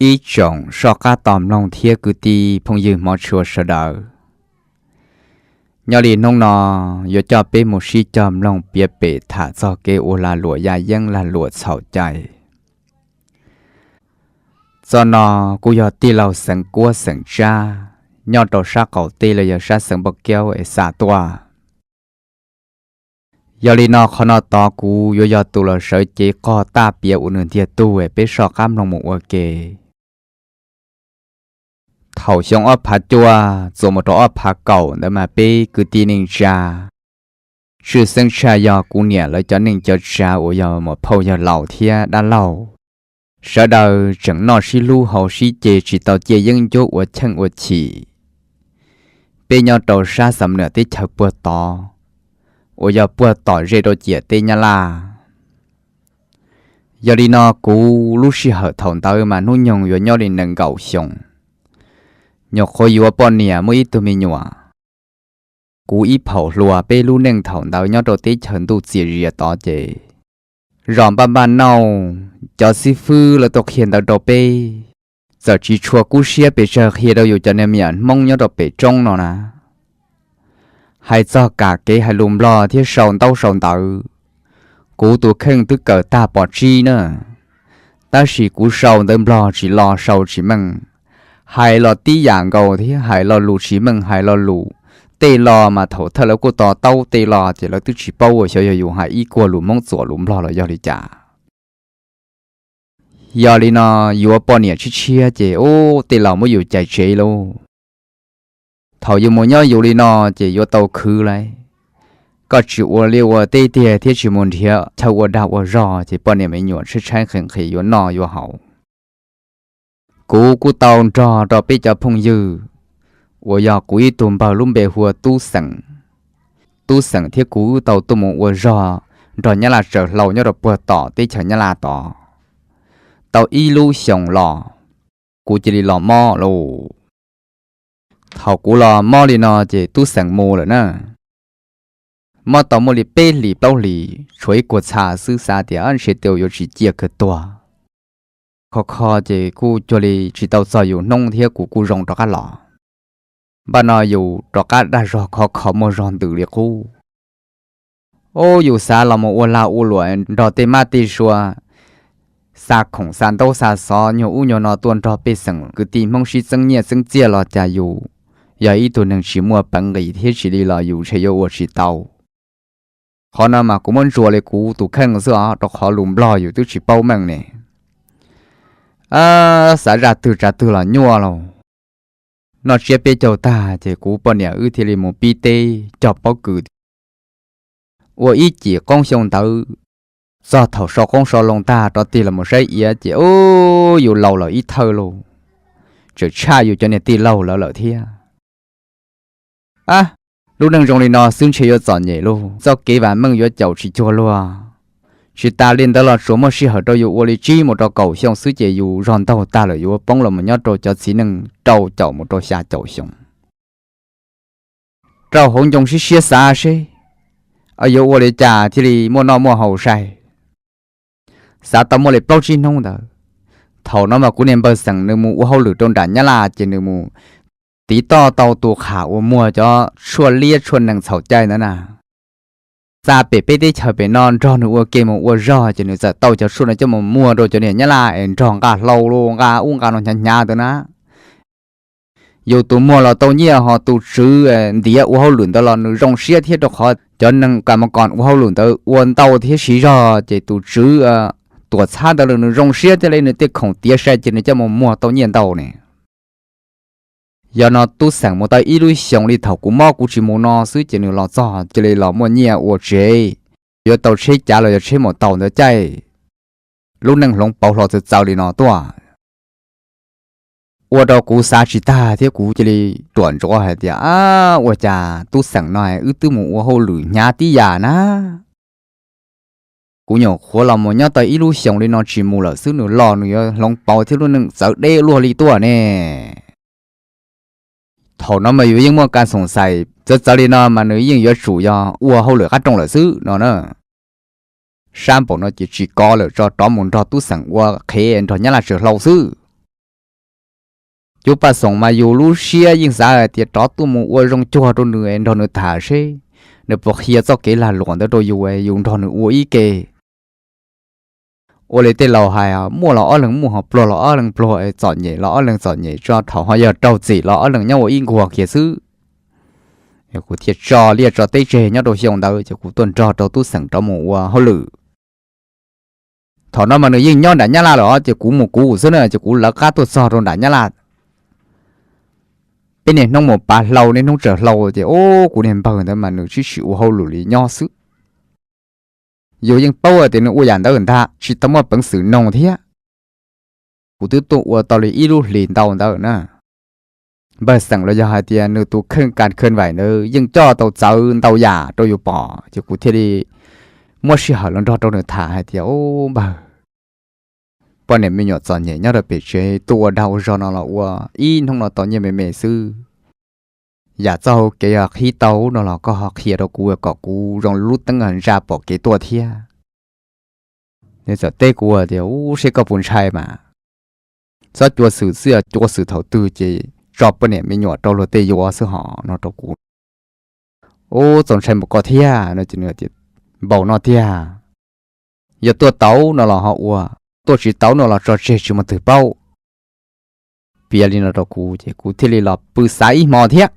Ib tsoom soj qab tos mloog thiab kwv tij phooj ywg hmov tshua sawv daws, nyob li hnub no yuav coj peb mus sib cog mloog piav pem tham txog kev ua lag luam yaj yeeb lag luam txhaum cai. Txoj no kuj yog tij laug xeev Kuab xeem Tsab nyob rau sab qaum teb los yog sab xeev Npauj Kaub es xa tuaj. Yog li no qhov no tod kuv yuav yog tus los sawv cev qog taj piav ua nws ntiag tug es peb soj qab mloog mus ua ke. Thaum xyoo ob phav cuaj txuas mus rau ob phav kaum ntawd mas peb kwv tij neej tsa, tshwj xeeb tshaj yog kuv niam lawv cov neej cov tsav uas yog muam phauj yawg laus thiab dab laug, sawv daws tseem noj sib hlub haus sib ce tsis tau ciaj yeeb ncuab ua cheej ua chim. Peb nyob rau sab Xam Nuam teb chaws puag tod, uas yog puag tom ze rau ciam teb Nyab Laj. Yog li no kuv lub sij hawm thaum ntawd mas hnub nyoog yuav nyob li nees nkaum xyoo, nyuam qhuav yuav poj niam muaj ib tug me nyuam. Kuv ib phaum hluas peb lub neej thaum ntawd nyob rau teb chaws ntuj txias zias tod ces zos npaj npaj nauj, cov xib fwb lawv tuaj qhia ntawv rau peb, txawm tsis tshua kub siab pes tsawg qhia rau yus cov niag me nyuam Hmoob nyob rau pem roob no na. Hais txog kam kev hais lus Nplog thiab sau ntaub sau ntawv, kuv tus kheej twb kawm tag pos tsib na, tab sis kuv sau ntawv Nplog tsis lo sau tsis meej, hais los tib yam nkaus thiab hais lo lus tsis meej hais lo lus. Tej lo mas thaum thawj lawv kuj to taub tej lo ces lawv twb tsis paub ua xyov yog yus hais ib kuag lus Hmoob txuam lus Nplog los yog li cas. Yog li no yuav poj niam tshiab tshiab ces ub tej laus muab yus cais tsev lauj. Thaum yus mus nyob yus li no ces yuav tau khwv lauj. Koj tsis ua liaj ua teb tiag thiab tsis mus nrhiav chaw ua dag ua zog ces poj niam me nyuam tshaib tshaib nqhis nqhis yuav noj yuav haus. Kuv kuj tau nrog rau peb cov phooj ywg uas yog kuv ib tug npawg lub npe hu ua Tub Xeem. Tub Xeem thiab kuv wb tau tuaj mus ua zog nrog Nyab Laj tsaws hlau nyob rau puag tom teb chaws Nyab Laj tod tau ib lub xyoos los, kuv cia li los mob lauj. Thaum kuv los mob li no ces Tub Xeem mus lawm na. Mob tau muaj li peb hlis plaub hlis tshuav ib kuag txha xwb xav tias ntshe tej yuav tsis ciaj kawg tuag. Kho kho ces kuj cuag li tsis tau txog yus hnub thiab kuv kuj zoo rov qab los. Npaj no yus rov qab dag zog khov kho muaj zog ntws li qub. Ub yus xav los mus ua lag ua luam nrog tej mab tej sua, xa khoom xa ntaub xa xov nyuag ub nyuag no tuaj nrog pej xeem kwv tij Hmoob sib txeeb nyiaj txeeb txiaj los cas yus yog ib tug neeg tsis muaj peev nqis thiab tsis li los yus ntshe yuav ua tsis tau. Qhov no mas kuv muab ntsuas li kuv tus kheej xwb os rau qhov lus Nplog yus twb tsis paub meej ne. Xav zaj twg tsav twg los nyuaj lauj. Noj tsiab peb caug tag ces kuv poj niam wb thiaj li mus pib teb cog pob kws. Ua ib cim qoob xyoo ntawd, txog thaum sau qoob sau loo tag rov tig los mus saib iav ces ub yus laus lawm ib thawj lauj, tseem tshaj yus cov niag tij laug lawv lawm thiab. Ab, lub neej zoo li no xwb ntshe yuav txom nyem lauj, txoj kev vam meej yuav caum tsis cuag luag. Tsis tas li ntawd los tsuas muaj sij hawm rau yus ua li tsib mus rau kaum xyoo xwb ces yus zog ntaug tag lawm yuav poob los mus nyob rau cov txiv neej rau caum mus rau xya caum xyoo. Rau hauv ncoo siab siab xav seb yuav ua li cas thiaj li muaj noj muaj haus sai. Xav tau muaj li plaub tsib hnub ntawd, thaum no mas kuv niag npawg Xeem nws mus ua hauj lwm rau nram Nyab Laj ces nws mus tiv toj tau tus qham uas muag cov tshuaj liab tshuaj nees txhaum cai ntawd na. Xa pem peb teb chaws pem no nrog nws ua ke mus ua zog ces nws txawm tau cov tshuaj no coj mus muag rau cov niag Nyab Laj es nrog nqa hlau los nqa ub nqa no hnyav hnyav ntawd na. Yus tus muag los tau nyiaj ho tus tswv ntiav ua hauj lwm ntawd los nws zoo siab thiab rau qhov cov neeg kam mus kom ua hauj lwm ntawd ua ntau thiab siv zog ces tus tswv tuam txhab ntawd los nws zoo siab thiab li nws tej khoom tiav sai ces nws coj mus muag tau nyiaj ntau ne. Yog no Tub Xeem mus tau ib lub xyoos li thaum kuv mob kuv tsis mus no xwb ces nws los txog cia li los muaj nyiaj ua tsev, yuav tau tsheb cav los yog tsheb maus taus ntawd caij. Lub neej hloov pauv hlo txawv txawv li no tuaj. Ua rau kuv xav tsis tag thiab kuv cia li ruam ntsuav hais tias, ab, ua cas Tub Xeem no wb twb mus ua hauj lwm hnyav tib yam na. Kuv nyuam qhuav los mus nyob tau ib lub xyoos li no tsis mus lawm xwb nws los nws yuav hloov pauv thiab lub neej txawv deb luaj li tuaj ne. Thaum no mas yus yeej muaj kas xoom xais txawv txawv li no mas nws yeej yuav tsum yog ua hauj lwm qab rooj lawm xwb no na. Sab npaum no ces tsis kov lawm tso, rov mus nrog Tub Xeem ua qhev nrog Nyab Laj tsaws hlau xwb. Cov paj xoom mas yus lub siab yeej xav hais tias rov tuaj mus ua zoo cuag rau nws es nrog nws tham seb nws puas qhia txoj kev lag luam ntawd rau yus es yus nrog nws ua ib ke. Ua li tej laus hais, muaj los ob leeg muaj, ho pluag los ob leeg pluag, txom nyem los ob leeg txom nyem, tso thaum ho yog raug txim los ob leeg nyob ua ib nkuag kiag xwb. Kuv thiaj tso liaj tso teb tseg nyob rau xyoo ntawd ces kuv tuaj nrog rau tub xeem rov mus ua hauj lwm. Thaum no mas nws yeej nyob nram Nyab Laj lawm os, ces kuv mus kuv xwb na, ces kuv lawv qab tuaj txog rau nram Nyab Laj. Peb niaj hnub mus pav hlau, niaj hnub tsaws hlau, ces ub, kuv niag npawg ntawd mas nws tsis ua hauj lwm li nyob xwb. Yus yeej paub tias nws ua yam ntawd ntag, tsis tau muaj peev xwm noog thiab. Kuv twb tuaj ua tau li ib lub hlis ntau ntawd na. Npawg xeem los yog hais tias nws tus kheej kas kheej vaim ntawd yeej coj tau txawv ntau yam rau yus pom, ces kuv thiaj li muab sij hawm los nrog rau nws tham hais tias, ub npawg, poj niam me nyuam txom nyem nyob rau pem tsev, tuaj ua dag ua zog no los ua ib hnub no tau nyiaj me me xwb. Yam txoj hau kev ho qhib tau no los koj ho qhia rau kuv kom kuv zoo lub teeb ntsa pom kev tuaj thiab. Nws txawm teb kuv tias, ub, seb koj puas ntshai mas, txhob cuav xwm xwb, cuav xwm thaum twg ces tso poj niam me nyuam rau luag tej yuav xwb hos, no rau kuv. Ub, txaus ntshai npaum ko thiab no ces nws tias, npaum no tiag, yog tuaj tau no los ho ua, tuaj tsis tau no los tso tseg tsis muaj twg paub. Piav li no rau kuv ces kuv thiaj li los pw xav ib hmo thiab.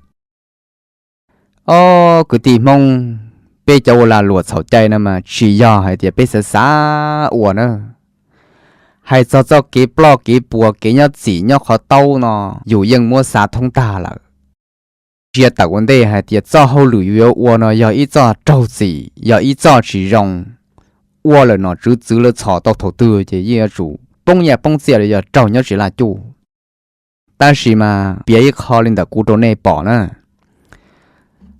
Ob kwv tij Hmoob, peb cov ua lag luam txhaum cai no mas tsis yog hais tias peb xav xav ua na. Hais txog txoj kev ploj kev puas, kev nyob txim nyob qhov taub no, yus yeej muab xav thoob tag lawm. Ntsia tawm ua ntej hais tias txoj hauj lwm yus yuav ua no yog ib txoj raug txim, yog ib txoj tsis zoo, ua lawm nom tswv txwv lawv txhom tau thaum twg ces yeej yuav tsum poob nyiaj poob txiaj los yog raug nyob tsis laj cuj. Tab sis mas piav ib qho li ntawm kuv rau nej pom na.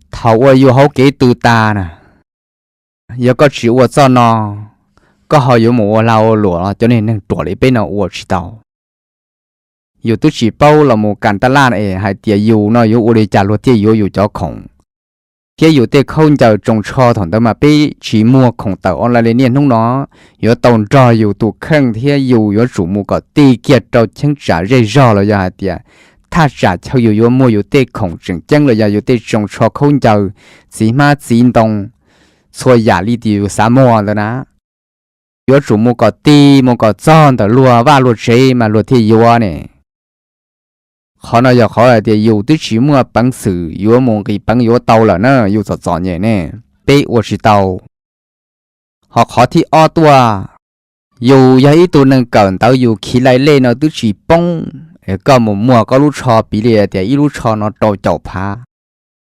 Thaum uas yus hauv kev tw tas na, yog koj tsis ua txoj no, koj ho yuav mus ua lag ua luam los cov niag neeg ruam li peb no ua tsis tau. Yus twb tsis paub los mus kam taj laj es hais tias yus no yuav ua li cas luag thiaj yuav yus cov khoom, thiab yus tej khaub ncaws tsoos tsho thaum ntawd mas peb tsis muag khoom tawm online li niaj hnub no. Yuav tau nrog yus tus kheej thiab yus yuav tsum mus kom ti kiag rau cheeb tsam zej zog los yog hais tias thaj tsam chaw yus yuav muag yus tej khoom tseem ceeb los yog yus tej tsoos tsho khaub ncaws, txiv hmab txiv ntoo, txhua yam li tias yus xav muag ntawd na. Yuav tsum mus kom ti, mus kom txog ntawm luag vaj luag tsev mas luag thiaj yuav ne. Qhov no yog qhov hais tias yus twb tsis muaj peev xwm yuav mus nqis peev yuav tau lawm na, yus txom txom nyem ne, peb ua tsis tau. Ho qhov thib ob tuaj, yus yog ib tug neeg kawm ntawv yus khiv lai lej no twb tsis poob, es koj mus muag koj lub tsho piv li tias ib lub tsho no rau caum phav.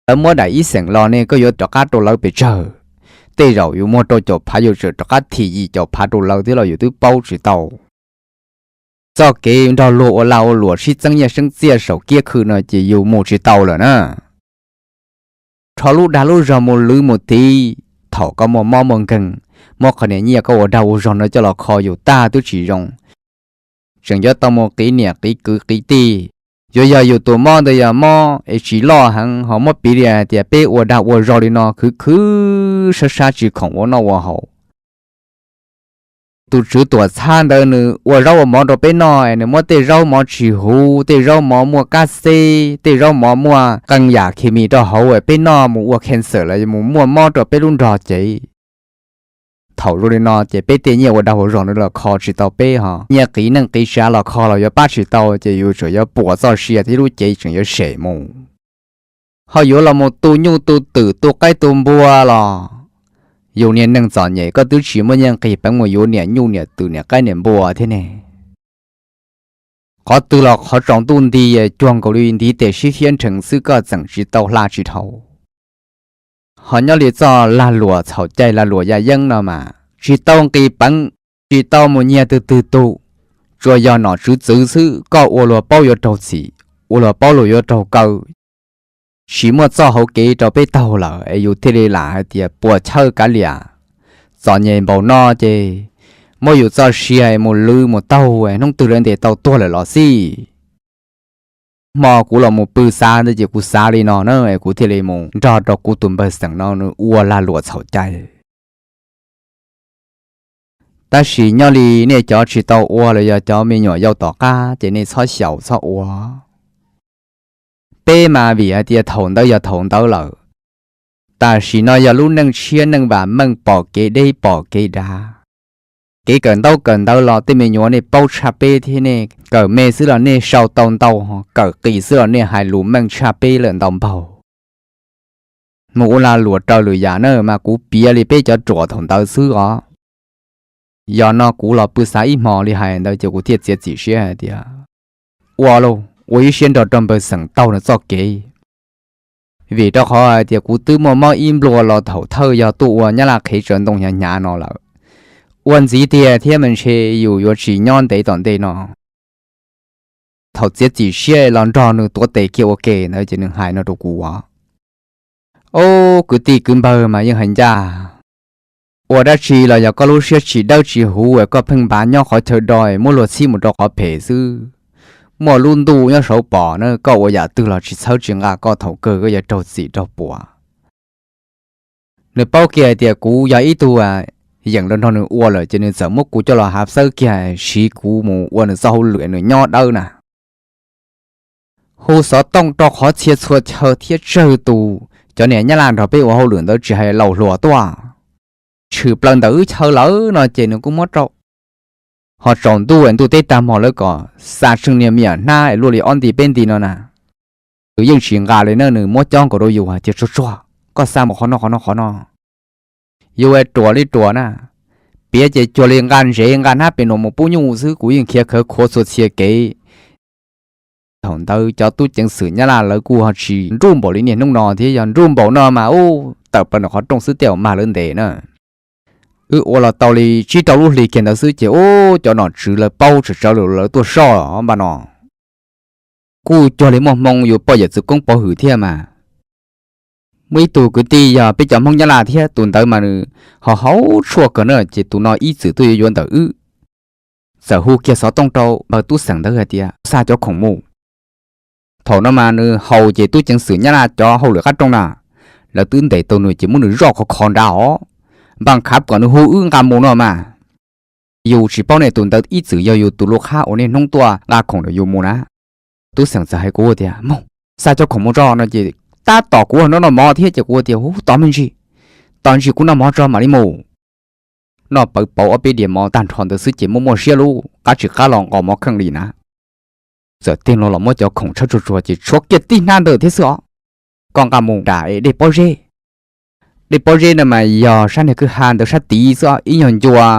Lawv muab daim ib xeem los ne koj yuav rov qab rau lawv pes tsawg? Tej zaum yus muag rau caum phav yus tseem rov qab thim yim caum phav rau lawv thiab los yus twb paub tsis tau. Txoj kev nrog luag ua lag ua luam sib txeeb nyiaj seeb txiaj saum kiab khw no ces yus mus tsis tau lawm na. Rho lub dag lub zog mus lwv mus tiv, thaum koj muaj mob muaj nkeeg, muab qhov niam nyiaj koj ua dag ua zog no coj los kho yus tag twb tsis zoo. Tseem yuav tau mus qiv niam qiv kwv qiv tij. Yuav yog yus tus mob ntawd yog mob es tsis loj heev ho muab piv li hais tias peb ua dag ua zog li no khwv khwv sab sab tsis khoom ua noj ua haus. Tus tswv tuam txhab ntawd nws ua zaub ua mov rau peb noj es nws muab tej zaub mov tsis huv, tej zaub mov muaj kab xeb, tej zaub mov muaj qee yam khes mis rau hauv es peb noj mus ua cancer los mus muaj mob rau peb lub nrog cev. Thaum zoo li no ces peb tej nyiaj ua dag ua zog no los kho tsis tau peb ho, nyiaj qiv neej qiv tsav los kho los yuav pab tsis tau ces yus tseem yuav puas txoj sia thiab lub cev tseem yuav sem mus. Ho yuav los mus tu nyuj tu twm tu qaib tu npua los yus niag neeg txom nyem koj twb tsis muaj nyiaj nqis peev mus yuav niam nyuj niam twm niam qaib niam npua thiab ne. Qhov twg los qhov tsaus ntuj nti cuag nkaus li ntiv tes sib hiab nrheev xwb koj txeem tsis tau hla tsis dhau. Ho nyob li txoj lag luam txhaum cai lag luam yaj yeeb no mas tsis tau nqis peev, tsis tau mus nyiag twg twg tug, tsuas yog nom tswv txwv xwb, koj ua luag paub yuav raug txim, ua luag paub luag yuav raug kaw. Tsis muaj txoj hauv kev rau peb taug lawm es yus thiaj li lam hais tias puas chawj kav liam, txom nyem npaum no ces muab yus txoj sia es mus lwv mus taug es hnub twg lawv ntes tau tuag lawm los xij. Hmo kuv los mus pw xav ntawd ces kuv xav li no na es kuv thiaj li mus nrog rau kuv tus npawg xeem no nws ua lag luam txhaum cai. Tab sis nyob li nej cov tsis tau ua los yog cov me nyuam yau tom qab ces nej txhob xyaum txhob ua. Peb mas vim hais tias thaum ntawd yog thaum ntawd lawm, tam sim no yog lub neej tshiab neej vam meej pom kev deb pom kev dav. Kev kawm ntaub kawm ntawv los tej me nyuam nej paub tshaj peb thiab, nej kawm me xwb los nej sau tau ntau, kawm qis xwb los nej hais lus meej tshaj peb lawm ntau npaug. Mus ua lag luam raws lwm yam na mas kuv piav li peb cov ruam thaum ntawd xwb os. Yog no kuv los pw xav ib hmo li hais ntawd ces kuv thiaj txiav txim siab hais tias ua lauj, ua ib siab nrog rau npawg Xeem taug nws txoj kev. Vim rau qhov hais tias kuv twb muaj mob ib nplua los thaum thawj yog tuaj ua Nyab Laj qhev tsaws ntoo hnyav hnyav no lawm. Ua ntxiv tiag thiab mas ntshe yus yuav tsis nyob ntev tom ntej no. Thaum txiav txim siab los nrog nws tuav tes kiag ua ke ntawd ces nws hais no rau kuv os: Ob, kwv tij kwv npawg mas yeej hais ncaj, ua dab tsi los yog koj lub siab tsis dawb tsis huv es koj pheej npav nyob qhov chaw do es muab luag txhib mus rau qhov phem xwb. Muaj lub ntuj nyob saud pom na, koj ua yam twg los tsis txhawb tsis nqa, koj thaum kawg koj yuav raug txim raug puas. Nws paub kiag hais tias kuv yog ib tug yeem los nrog nws ua lawm ces nws txawm muab kuv coj los hav xawb kiag siv kuv mus ua nws txoj hauj lwm nws nyob dawb na. Hu xov tooj rau qhov txhia txhua chaw thiab tsawg tus, cov niam Nyab Laj nrog peb ua hauj lwm ntawd tsis hais laus hluas tuaj, tshwm plaws ntawm wb chaw lawm no ces nws kuj muab rau. Ho tsaus ntuj es ntuj teb tag hmo lawv kom xa tsheej niag me nyuam hnab es luaj li ob nti peb nti no na, nws yeej tsis nqa li na, nws muab cob nkaus rau yus hais tias tsuag tsuag, koj xa mus qhov no qhov no qhov no. Yus ruam li ruam na, piav ces cuag li nqa ntsev nqa hnab pem nuam mus pub nyuj xwb, kuv yeej khiav khawv khuav txhua txhia kev. Thaum ntawd cov tub ceev xwm Nyab Laj lawv kuj ho tsis nruj npaum li niaj hnub no thiab, yog nruj npaum no mas ub tawm plaws ntawm qhov rooj xwb tej zaum mag lawv ntes na. Wb ua los tau li tsib rau lub hlis kiag ntawd xwb ces ub cov nom tswv lawv paub tsawv tsawv lawm lawv tuaj soj npaj no. Kuj cuag li muaj hmoo yus poj yawm txwv koob pov hwm thiab mas. Muaj ib tug kwv tij yog peb cov Hmoob Nyab Laj thiab, tus ntawd mas nws ho haus tshuaj kawg na, ces tus no ib txwm tuaj yuav yuav ntawm wb. Txawm hu kiag xov tooj rau npawg Tub Xeem ntawd hais tias xa cov khoom mus. Thaum no mas nws haus ces tub ceev xwm Nyab Laj cov hauj lwm qab rooj na, lawv twb ntes tau nws ces muab nws zoj khov kho nrad os. Npaj khav kom nws hu wb nqa mus no mas. Yus tsis paub ne, tus ntawd ib txwm yog yus tus lub qhab uas niaj hnub tuaj nqa khoom ntawm yus mus na. Tub Xeem txawm hais kuv tias, Mus, xa cov khoom mus tso no ces tab tom kuv noj noj mov thiab ces kuv tias, Hu, tos me ntsis, tos ntsis kuv noj mov tso mam li mus. Noj pawv pauv ob peb diav mov tag nrho ntawd xwb ces muaj muaj siab lub qab tsis qab los nqos mov kheej li na. Txawm tig los los muab cov khoom tshawb tsuag tsuag ces tshuav kiag tib hnab ntawd thiab xwb os. Koj nqa mus nram es dej pob zeb. Dej pob zeb no mas yog sab niag kwj ha ntawd sab tid xwb, ib nyuag ncua.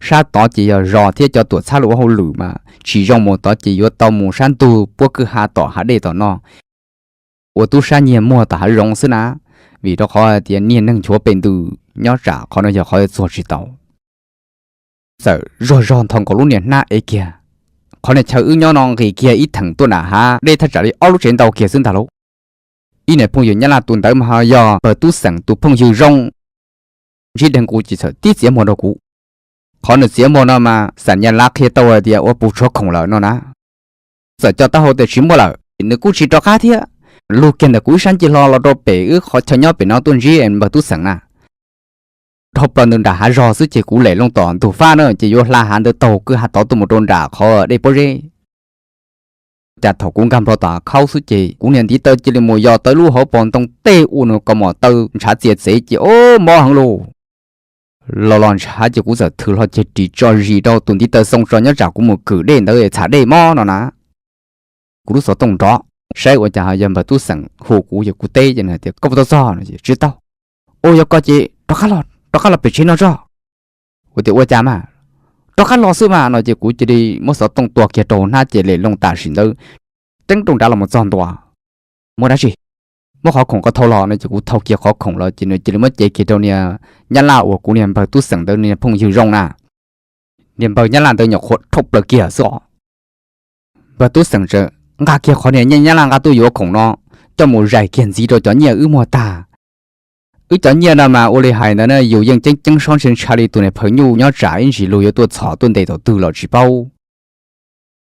Sab tod ces yog zos thiab cov tuam txhab lawv ua hauj lwm mas tsis zoo mus tod ces yuav tau mus sab ntug puab kwj ha tom hav dej tom no, ua tub sab nyiag muag tom hav zoov xwb na. Vim rau qhov tias niag neeg nchuav pes ntws nyob tsam qhov no yog qhov txuag tsis tau. Txawm zuag zog nthos nkaus lub niag hnab ev kiag. Qhov niag chaw wb nyob no nqis kiag ib theem tuaj nram hav dej thaj tsam li ob lub tsev ntau kiag xwb ntag lauj. Ib niag phooj ywg Nyab Laj tus ntawd mas ho yog npawg Tub Xeem tus phooj ywg zoo, ntsib dheev kuv ces txawm tib txiav muag rau kuv. Qhov nws txiav muag no mas xam nyas lav qhia tau hais tias ua puas tshuav khoom lawm no na. Txawm coj taub hau tias tsis muaj lawm, nws kuj tsis rov qab thiab. Lug kiag ntawm kuv ib sab ncej hlo los rau pem wb qhov chaw nyob pem no tuaj ntsib npawg Tub Xeem na. Dhau plaws ntawm nram hav zog xwb ces kuv lem loo tom ntug fab na ces yuav hla hav ntawd taug kwj ha tod tuaj mus rau nram qhov dej pob zeb. Cas thaum kuv nkag nplho tom hav khaub xwb ces kuv niag ntiv taw cia li mus yos tau lub hauv paus ntoo tej ua nws kaus mom taw ntshav txias txev ces o, mob heev lauj. Los los ntshav ces kuv txawm thwm hlo ceg ris tso zis rau tus ntiv taw xoo tso nyob tsam kuv mus kwm dej ntawd txham dej mob no na. Kuv lub xov tooj nrov, saib ua cas ho yog npawg Tub Xeem hu kuv ces kuv teb ces nws tias, Koj puas tau txog no? Tsis tau. Ua yog koj ces rov qab los, rov qab los pem tsev no tso. Kuv tias, Ua cas mas? Rov qab los xwb mas no ces kuv cia li muab xov tooj tua kiag rau hnab ces lem loo tam sim ntawd, teeb rau nrad los mus txog ntua. Muaj dab tsi? Muab qhov khoom koj thau los no ces kuv thau kiag qhov khoom los ces nws cia li muab cev kiag rau niag Nyab Laj uas kuv niag npawg Tub Xeem ntawd niag phooj ywg zoo na. Niag npawg Nyab Laj ntawd nyuam qhuav rhauj plaws kiag xwb os. Npawg Tub Xeem tseem nqa kiag qhov niag nyab Nyab Laj nqa tuaj yuav khoom no coj mus zais kiag ntxiv rau cov nyiaj wb muag tag. Wb cov nyiaj no mas ua li hais ntawd na yus yeej ceeb ceeb sob ntshe ntsha li tus niag phaw nyuj nyob tsam ib ntsis luag yuav tuaj txhom tuaj ntes thaum twg los tsis paub.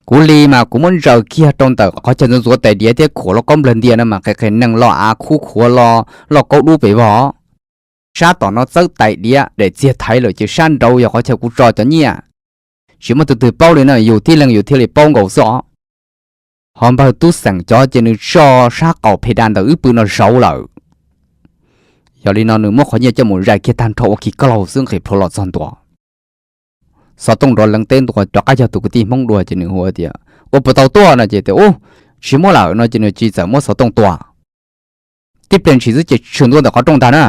Kuv li mas kuv muab ntsaws kiag rau ntawm qhov chaw ntxuav ntxuav tais diav thiab khuam lauj kaub nplawg ntia no mas qe qe neeg loj av khub khuav loj kaub dub pes vog. Sab tom no txawb tais diav daim txiag thaiv lawm ces sab nraud yog qhov chaw kuv tso cov nyiaj. Tsis muaj tus twg paub li na, yus tib leeg yus thiaj li paub nkaus xwb os. Ho npawg Tub Xeem cov ces nws tso sab qaum phe da ntawm wb pw no zaum lawm. Yog li no nws muab qhov nyiaj coj mus zais kiag tag nrho ua kiag koj laug xwb nqis plhuav los txog ntua. Xov tooj nrov leev teb ntua, rov qab yog tus kwv tij Hmoob dua ces nws hu tias, Ua puas tau tuaj? No ces tias, Ub, tsis muab lawm. No ces nws cia li txawm muab xov tooj tua. Tib pliag ntshis xwb ces tshwm ntua ntawm qhov rooj ntag na.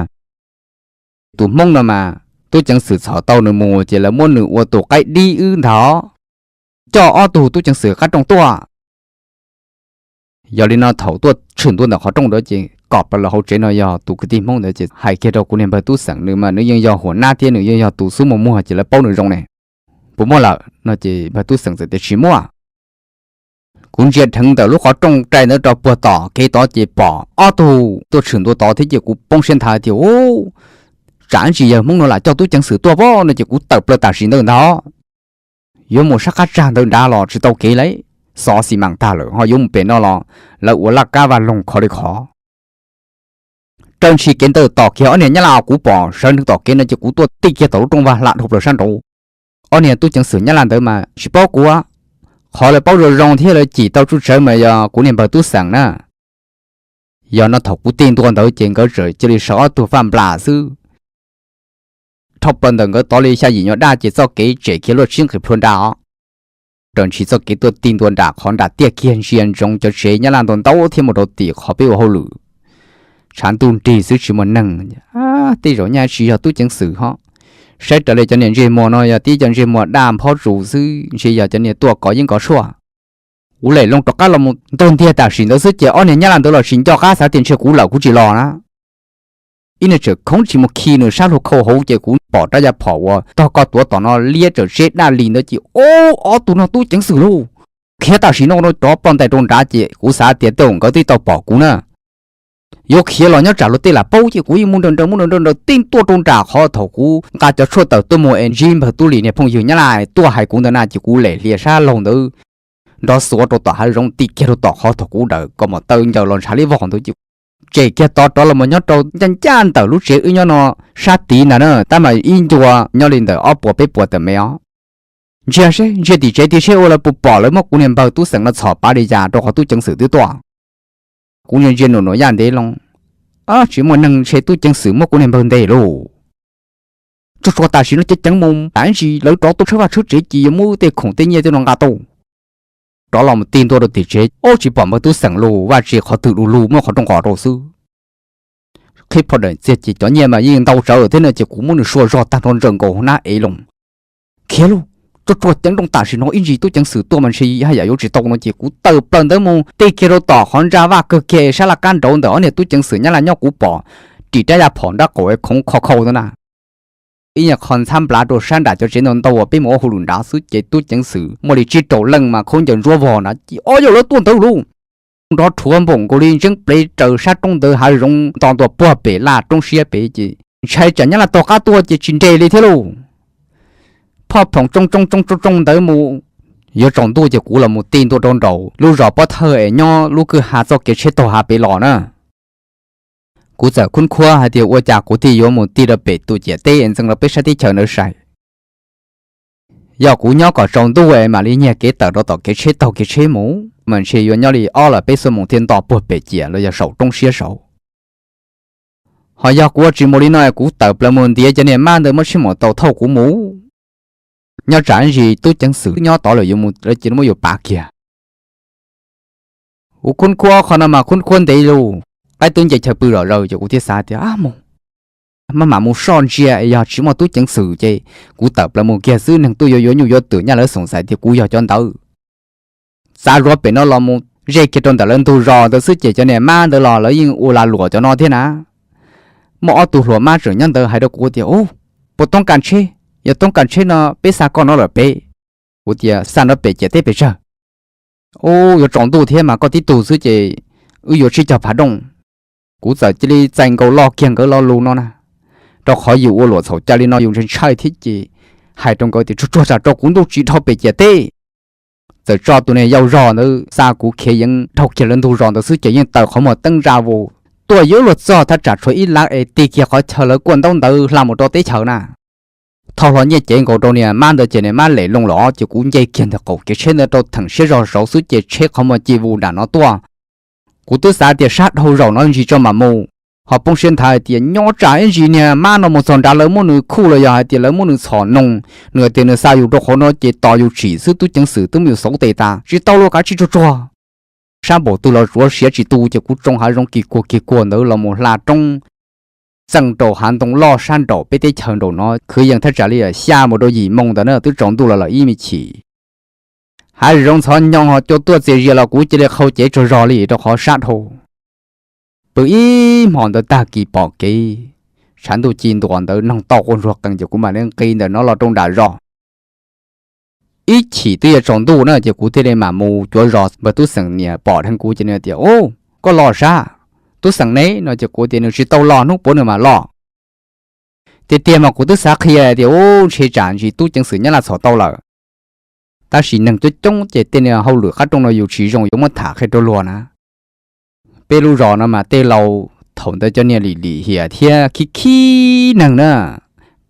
Tus Hmoob no mas tub ceev xwm txhom tau nws mus ces lawv muab nws ua tus qaib dib wb ntag, coj ob tug tub ceev xwm qab rooj tuaj. Yog li no thaum tuaj tshwm ntua ntawm qhov rooj ntawd ces kom plaws los hauv tsev no yog tus kwv tij Hmoob ntawd ces hais kiag rau kuv niag npawg Tub Xeem, nws mas nws yeej yog huam nab thiab nws yeej yog tus xub muag muag ces lawv paub nws zoo ne. Puas muaj lawm? No ces npawg Tub Xeem txawm tias, Tsis muaj. Kuv ntsia dheev ntawm lub qhov rooj rai ntawd rau puag tom kev tod ces pom ob tug tuaj tshwm ntua tod thiab ces kuv poob siab nthav tias, Ub, tsam ntsis yawg Hmoob no lam coj tub ceev xwm tuaj pob. No ces kuv tawm plaws tam sim ntawd ntag, yuav mus sab qab tsag ntawd nrad los tsis tau kev li, xov xis mas tag lawm, ho yuav mus pem no los lawv ua laj kab vaj loog khov li khov. Raws ntshis kev ntawd tom kiag ob niag nyab laj kuv pom sawv nrog tom kev no ces kuv tuaj tij kiag tom lub rooj vag hla dhau plaws sab nraud. Ob niag tub ceev xwm nyab laj ntawd mas tsis paub kuv, qhov lawv paub zoo zoo thiab lawv cim tau tsuj tsawv mas yog kuv niag npawg Tub Xeem na. Yog no thaum kuv tij ntua ntawd ces nkawd txawm cia li sawv ob tug faj nplas xwb. Dhau plaws ntawm nkawd tod li xya yim nyuag daj ces txoj kev tsem kiag luaj tsib nqis plhuav nra os. Raws ntshis txoj kev tuaj tij ntua nram qhov nram tiaj kiag ntsia ntsoov cov tsev nyab laj ntau ntau thiab mus rau tim qhov peb ua hauj lwm. Tshav ntuj nrig xwb tsis muaj neeg. Tej zaum nyaj tsis yog tub ceev xwm ho. Saib raws li cov niag ntsej muag no yog tib cov ntsej muag daj nphob tsus xwb, ntshe yog cov niag tuaj kov yeeb kov tshuaj. Kuv lem loo rov qab los mus ntaug ntiag tam sim ntawd xwb ces ob niag nyab laj ntawd los tsis nco qab xav tias ntshe kuv lawm kuv tsis los na. Ib niag tseem khoov tsis mus khi nws sab luag khau hauv ces kuv pom rab yaj phom uas tog koj tuav tom no liab rawm tseb daj li ntawd ces, Ub, ob tug no tub ceev xwm lauj! Khiav tam sim no no rov ploj ntais rau nrad ces kuv xav tias tej zaum nkawd twb tau pom kuv na. Yuav khiav los nyob tsam luag tej lam paub ces kuv yeej mus nrawm nrawm mus nrawm nrawm nrawm tij tuaj rau nram qhov thaum kuv nqa cov tshuaj tawm tuaj mus es ntsib npawg Tub Lis niag phooj ywg nyab laj tuaj hais kuv ntawd na ces kuv lem hlias sab laug ntawd nrov xuav rau tom hav zoov tij kiag rau tom qhov thaum kuv dawm kaus mom taw ncaws los ntshav li vog ntawd ces tsem kiag tod rov los mus nyob rau ncaj ncaj ntawm lub tsev wb nyob no sab tid ntag na, tab mas ib ncua nyob li ntawm ob puas peb puas tawm me os. Ntsia seb, ntsia tim tsev tiag seb ua lawv puas pom lawv muab kuv niag npawg Tub Xeem no txhom pav li cas rau qhov tub ceev xwm twb tuaj. Kuv ntsia ntsia num nuam yaj ntev loo, tsis muaj neeg, ntshe tub ceev xwm muab kuv niag npawg ntes lauj. Tsuag tsuag tam sim no ceev ceev mus, tam ib ntsis lawv rov tuaj tshawb vaj tshawb tsev ces yuav muab tej khoom tej nyiaj tej no nqa tau. Rov los mus tig ntua rau tim tsev, ub, tsis pom npawg Tub Xeem lauj, vaj tse qhov twg du lug muab qhov rooj qhov rau xwb. Qhib plho daim txiag ces cov nyiaj mas yeej ntau tsawv lawm thiab no ces kuv muab nws sua zog tag nrho ntsawm nkaus hauv hnab ev loo. Khiav lauj, tsuag tsuag ceev nrooj tam sim no ib ntsis tub ceev xwm tuaj mas ntshe haj yam yuav tsis tau no ces kuv tawm plaws ntawd mus tig kiag rau tom qhov ntsa vaj kawg kiag sab laj kab nraud ntawm ob niag tub ceev xwm nyab laj nyob kuv pom ris rab yaj phom nrab qaum es khoov kho khau ntawd na. Ib nyuag qho ntxhab nplav rau sab nram cov tsev ntau ntau uas peb mus ua hauj lwm nrad xwb ces tub ceev xwm muaj li tsib rau leej mas khaub ncaws ntsuab vog na ces ob yam lawv tuaj ntawd lauj. Nrov rhuav npaum nkaus li ntseeb plev raws sab roob ntawd hav zoov nto ntua puag pem laj roob siab pem ces ntshai tsam nyab laj taug qab tuaj ces tsis nres li thiab lauj. Phoj phoom tsoo tsoo tsoo tsoo tsoo ntawd mus, yuav tsaus ntuj ces kuv los mus tig ntua rau nraum lub zos pob thawj es nyob lub kwj ha txoj kev tsheb taug hav pem los na. Kuv txawm khub khuab hais tias ua cas kuv thiaj yuav mus tig rau pem tus ciam teb es ntxeev rau peb sab teb chaws ntawd sai. Yog kuv nyob kom tsaus ntuj es mam li nyiag kev tawm rau tom kev tsheb taug kev tsheb mus mas ntshe yuav nyob li ob los peb xuab moos thiaj nto puag pem ciam los yog saum roob siab saud. Ho yog kuv ua tsis mus li no es kuv tawm plaws mus ntiav cov niag mab ntawd muab tshiab mus tau thauj kuv mus. Nyob tsam ntsis tub ceev xwm nyob tod lawm yuav mus lawv cia li muab yuav pav kiag. Kuv khub khuab qhov no mas khub khuab ntev lug, qaib tub nce chaw pw zom zaws ces kuv thiaj xav tias mus, maj mam mus soj ntsia es yog tsis muaj tub ceev xwm ces kuv tawm plaws mus kiag xwb neeg tuaj yuav yuav nyuj yuav twm nyaj lawv xoom xaiv tias kuv yog cov ntawd. Txav zuav pem no los mus ze kiag rau ntawm lawv ntug zos ntawd xwb ces cov niag mab ntawd los lawv yeej ua lag luam cov no thiab na. Muaj ob tug hluas mab tseem nyob ntawd hais rau kuv tias, Ub, puas toob kas tsheb? Yog toob kas tsheb no peb xa koj no lawm pem. Kuv tias, Xa nrov pem ciam teb pes tsawg? Ub, yuav tsaus ntuj thiab mas koj tib tug xwb ces wb yuav tsib caug phav dooj. Kuv txawm cia li txais nkaus log kiag nkawd lo lus no na, rau qhov yus ua luam txhaum cai li no yus ntshai ntshai thiab ces hais rau nkawd tias, Tsuag tsuag tsam rau kuv ntuj tsis dhau pem ciam teb. Txawm tso tus niag yau zog ntawd xa kuv khiav yeev dhau kiag lawv ntug zos ntawd xwb ces yeej taws qhov muag teeb zaj vus tuaj yuav luag txog thaj tsam tshuav ib lab es tig kiag qhov chaw lawv kuaj ntaub ntawv hla mus rau teb chaws na. thau hlo nyiaj cev nkaus rau niag mab ntawd ces niag mab lem loo los ces kuv nce kiag ntawm qaum kev tsheb ntawd rau theem siab zog saud xwb ces tsheb qhov muag ci vus nram no tuaj. Kuv twb xav tias sab dhau zaum no ntsis tso mam mus, ho poob siab nthav hais tias nyob tsam ib ntsis niag mab no mus txog nrad lawv muab nws khuj los yog hais tias lawv muab nws txhom noog, nws hais tias nws xa yus rau qhov no ces tos yus tsim xwb, tub ceev xwm twb muab yus xauv tes tas, tsis tau luag kav tsij tsuag tsuag. Sab npaum twg los tsuav siav tsis tu ces kuv tsoo hav zoov kis kuag kis kuag ntawd los mus hla roob txeej rau hav ntoo loj sab nraum peb teb chaws nraum no khwv yees thaj tsam li xya mus rau yim moo ntawd na, twb tsaus ntuj los lawm ib me chim. Hav zoov ntxhov nyo ho cua tuaj txias zias los kuv cia li qhau cev tsaug zog li rau qhov sab dhau. Pw ib hmo ntawd tag kis pom kev, tshav ntuj ci ntuas ntawd noog toj quaj ntsuag qees ces kuv mam li nqis ntawm no los rau nram zos. Ib chim twb yuav tsaus ntuj na ces kuv thiaj li mam mus cuav zos, npawg tub xeem niam pom dheev kuv ces nws tias, Ub, koj los sab? Tub xeem ne? No ces kuv tias nws tsis tau los, hnub puav nws mam los. Tiag tiag mas kuv twb xav qhia tias ub, ntshe tsam ntsis tub ceev xwm Nyab Laj txhom tau lawm. Tab sis neeg coob coob ces tej niag hauj lwm qab rooj no yus tsis zoo yuav muab tham qhia rau luag na. Peb lub zos no mas tej laus thaum ntawd cov niag lim lim hiam thiab khib khib neeg na,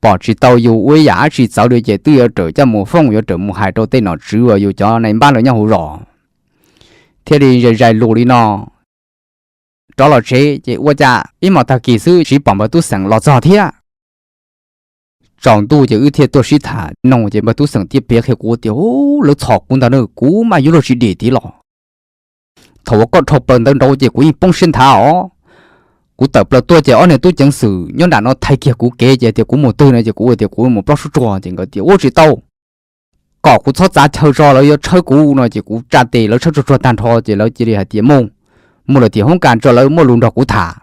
pom tsis tau yus ua ib yam dab tsi txawv li ces twb yuav rawm coj mus fooj, yuav rawm mus hais rau tej nom tswv uas yus cov nai npab lawv nyob hauv zos, thiaj li zais zais lus li no. Rov los tsev ces ua cas ib hmos tag kis xwb tsis pom npawg tub xeem los txog thiab. Tsaus ntuj ces wb thiaj tuaj sib tham noog ces npawg tub xeem thiaj piav qhia kuv tias, Ub, lawv txhom kuv ntag na, kuv mas yuav luag tsis dim tid los. Thaum uas koj dhau plaws ntawd nraud ces kuv yeej poob siab nthav os. Kuv tawm plaws tuaj ces ob niag tub ceev xwm nyob nram no thaij kiag kuv kev ces tias kuv mus twg no ces kuv tias kuv mus plob suab tsuag ces nkawd tias, Ub, tsis tau, kom kuv txhob txav chaw tso, lawv yuav tshawb kuv no ces kuv tsa tes lawv tshawb tsuag tsuag tag nrho ces lawv cia li hais tias, Mus, mus lawm tim hoob kas tso, lawv muaj lus nrog kuv tham.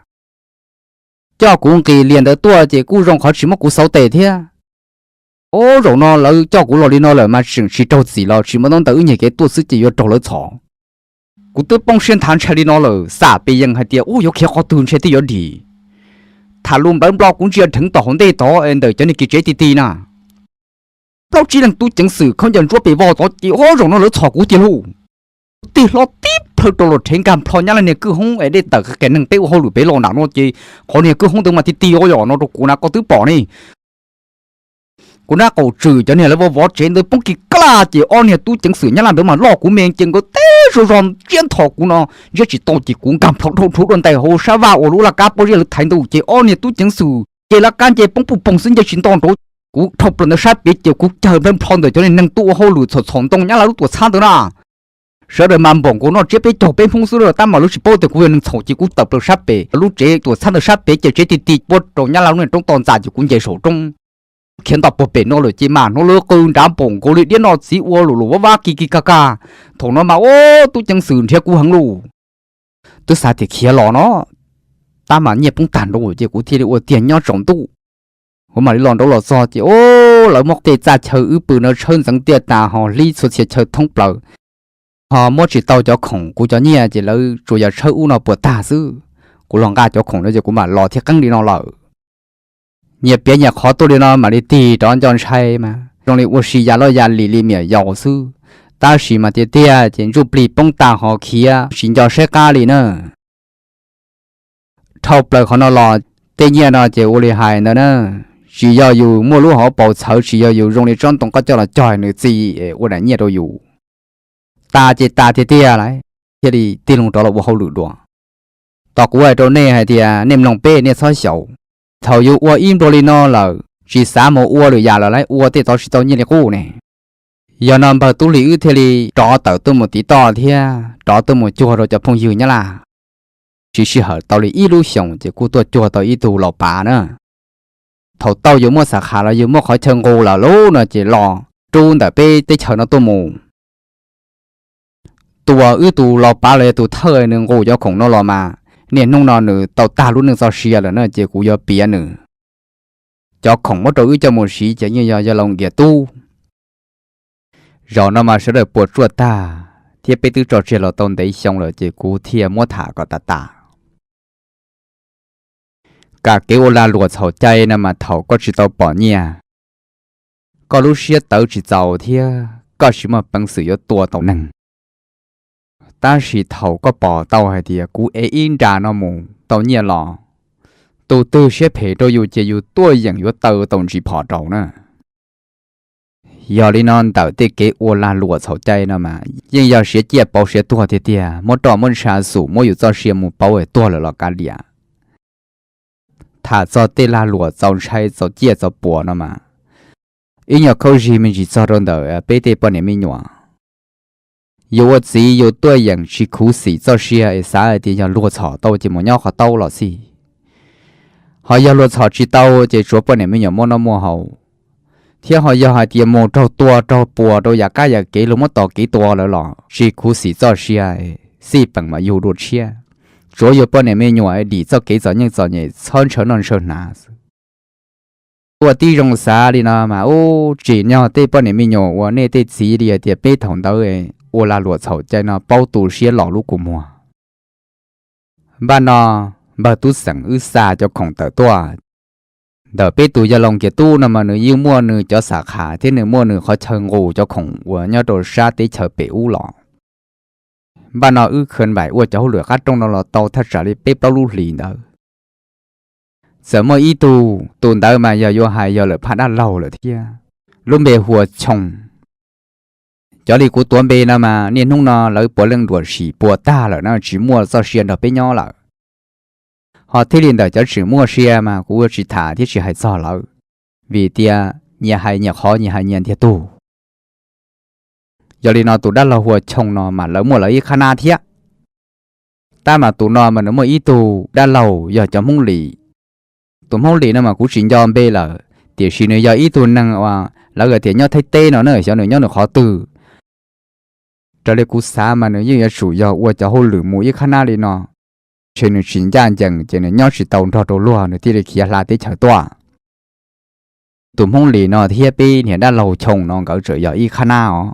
Coj kuv nqis lias ntawd tuaj ces kuj zoo qhov tsis muab kuv xauv tes thiab. Ub, zaum no lawv coj kuv los li no lawm mas tseem tsis raug txim los tsis muaj ntaub ntawv, wb nyiag kev tuaj xwb ces yuav raug lawv txhom. Kuv twb poob siab nthav ntshai li no lawm, xam pes yees hais tias, Ub, yuav khiav qhov twg ntshe twb yuav dim. Tham lus nplawv nplo kuv ntsia dheev tom hauv ntej tod es ntawm cov niag kev tsev ti ti na, plaub tsib leeg tub ceev xwm khaub ncaws ntsuab pes vog tod ces ob zaum no lawv txhom kuv tiag lauj. Tig hlo tib plhaw rau los rhev nkag nplho Nyab Laj niag kwj hoob es dej tawm qias neeg peb ua hauj lwm pem los nram no ces qhov niag kwj hoob ntawd mas ti ti os, yog no rau kuv na koj twb pom ne. Kuv nab qaum tswm cov niag lawv vov vov tsev ntawd poob kis kaj ces ob niag tub ceev xwm Nyab Laj ntawd mas loj kuv me ces nkawd teb zog zog ntsiab ntho kuv no, ntsiab tsis tau ces kuv nkag nplho dhau rhuv dua ntais hauv sab vaj uas lub laj kab pob zeb lawv thaiv ntawd ces ob niag tub ceev xwm ces lawv qab nce poob puj poog xwb nce tsis nto nraud. Kuv dhau plaws ntawd sab pem ces kuv cawg nplho nplho ntawm cov niag neeg tuaj ua hauj lwm txhom txhom ntoo Nyab Laj lub tuam txhab ntawd na. Sawv daws mas npaum nkaus noj tsiab peb caug peb Hmoob xwb tab mas lawv tsis paub tias kuv yog neeg txhaum ces kuv tawm plaws sab pem lub tsev tuam txhab ntawd sab pem ces tsev ti ti puag rau Nyab Laj lub niag roob toj ntxas ces kuv nce saum roob khiav nto puag pem no lawm ces mam hnov lawv qw nrad npaum nkaus li diab noj txiv ua lus lus vab vab ki ki ka ka. Thaum no mas ub tub ceev xwm nrhiav kuv heev lauj. Twb xav tias khiav los no, tab mas nyiaj poob tag nraud ces kuv thiaj li ua tiag nyob tsaus ntuj. Kuv mam li los nraud los txog ces ub lawv muab tej txaj chaw wb pw no tshawb ntxeev tiaj tas ho hlib txhua txhia chaw thoob plaws, ho muab tsis tau cov khoom kuv cov nyiaj ces lawv tsuas yog tshawb ub no puas tag xwb. Kuv los nqa cov khoom no ces kuv mam los thiaj qeeb li no lawm. Nyias piav nyias qhov tuaj li no mam li tig rov nco ntshai mas zoo li ua si ya loj ya lim li me nyuam yaus xwb. Tab sis mas tiag tiag ces ntsuj plig poob tag ho khiav tsis nco saib qab li na. Dhau plaws qhov no los tej nyiaj no ces ua li hais ntawd na, tsis yog yus muaj lub hauv paus txhawv, tsis yog yus zoo li tsob ntoo koj coj los cog nws txi es ua daim nyiaj rau yus. Tas ces tas tiag tiag lawm, thiaj li tig loo rov los ua hauj lwm dua. Tos kuv hais rau nej hais tias nej mloog peb nej txhob xyaum, thaum yus ua ib nplua li no lawm tsis xav mus ua lwm yam lawm lauj, ua tej tod tsis tau nyiaj li qub ne. Yog no npawg Tub Lis wb thiaj li rov tawm tuaj mus tiv toj thiab rov tuaj mus cuag rau cov phooj ywg Nyab Laj. Tsis sij hawm tau li ib lub xyoos ces kuj tuaj cuag tau ib tug laus pav na. Thaum tau yus muaj xav khav los yus muaj qhov chaw nqus lawm lauj no ces los rub ntawm peb teb chaws no tuaj mus. Tus uas wb tus laus pav los yog tus thawj nws nqus cov khoom no los mas niaj hnub no nws tau tag lub neej txoj sia lawm na ces kuv yuav piav nws. Cov khoom muab rau wb coj mus siv ces yeej yog yawg laus Nkias Tub. Zaum no mas sawv daws puas tsuaj tag thiab peb twb tso tseg los tau ntev xyoo lawm ces kuv thiaj muab tham kom tas tas. Kam kev ua lag luam txhaum cai no mas thaum koj tsis tau pom nyiaj, koj lub siab tawv tsis txaus thiab koj tsis muaj peev xwm yuav tua tau neeg. Tab sis thaum koj pom tau hais tias kuv ev ib nra no mus tau nyiaj los, tus twg siab phem rau yus ces yus tuaj yeem yuav taw tau ntsis phom rau na. Yog li no ntawm tej kev ua lag luam txhaum cai no mas yeej yog siav ciaj pauv siav tuag tiag tiag, muab roj muab ntsha xum muab yus txoj sia mus pauv es tuag lawm los kav liam. Tham txog tej lag luam txaus ntshai txaus ciaj txaus puas no mas ib nyuag khaub zig me ntsis txog rau ntawm peb tej poj niam me nyuam. Yus ua txiv yus tuaj yeem tsis khuv xim txoj sia es xav hais tias yog luag txhom tau ces mus nyob qhov taub los xij. Ho yog luag txhom tsis tau ces tsuav poj niam me nyuam muaj noj muaj haus. Thiab ho yog hais tias mus raug tua raug puas rau yam kab yam kev luag muab tos kev tua lawm los tsis khuv xim txoj sia, xij peem mas yug dua tshiab. Tsuav yus poj niam me nyuam dim txoj kev txom nyem txom nyem txhob ntshaw noj ntshaw hnav xwb. Ua tib zoo xav li no mas ub, tsim nyog tej poj niam me nyuam uas nej tej txiv li hais tias peb thaum ntawd ua lag luam txhaum cai no paub tu siab los lub kua muag. Npaj no npawg Tub Xeem wb xa cov khoom tawm tuaj. Ntawm peb tus yawg Loos Kiav Tub no mas nws yeej muaj nws cov xam kham thiab nws muaj nws qhov chaw nqus cov khoom uas nyob rau sab teb chaws pem ub los. Npaj no wb khwv npaim ua cov hauj lwm qab rooj no los tau thaj tsam li peb plaub lub hlis ntawd. Txawm muaj ib tug, tus ntawd mas yog yuav hais yog lawm phaj dab laug lawm thiab, lub npe hu ua Choo. Cov li kuv tuav npe no mas niaj hnub no lawv puav leej ruam sim puas tag lawm na, tsis muaj txoj sia nrog peb nyob lawm. Ho thiaj li ntawm cov tseem muaj sia mas kuv yuav tsis tham thiab tsis hais txog lawv, vim tias nyias hais nyias qhov nyias hais nyias ntiag tug. Yog li no tus dab laug hu ua Choo no mas lawv muaj lawv ib qhab nab thiab. Tab mas tus no mas nws muaj ib tug dab laug yog cov Hmoob Lis. Tus Hmoob Lis no mas kuv tsis nco npe lawm, tiam sis nws yog ib tug neeg uas lawv hais tias nyob Thaib teb no na, xyov nws nyob nws qhov twg. Raws li kuv xav mas nws yeej yuav tsum yog ua cov hauj lwm mus ib qhab nab li no, ntshe nws tsis ncaj ncees ces nws nyob tsis tau nrog rau luag nws thiaj li khiav hla teb chaws tuaj. Tus Hmoob Lis no thiab peb niag dab laug Choo no nkawd tseem yog ib qhab nab os.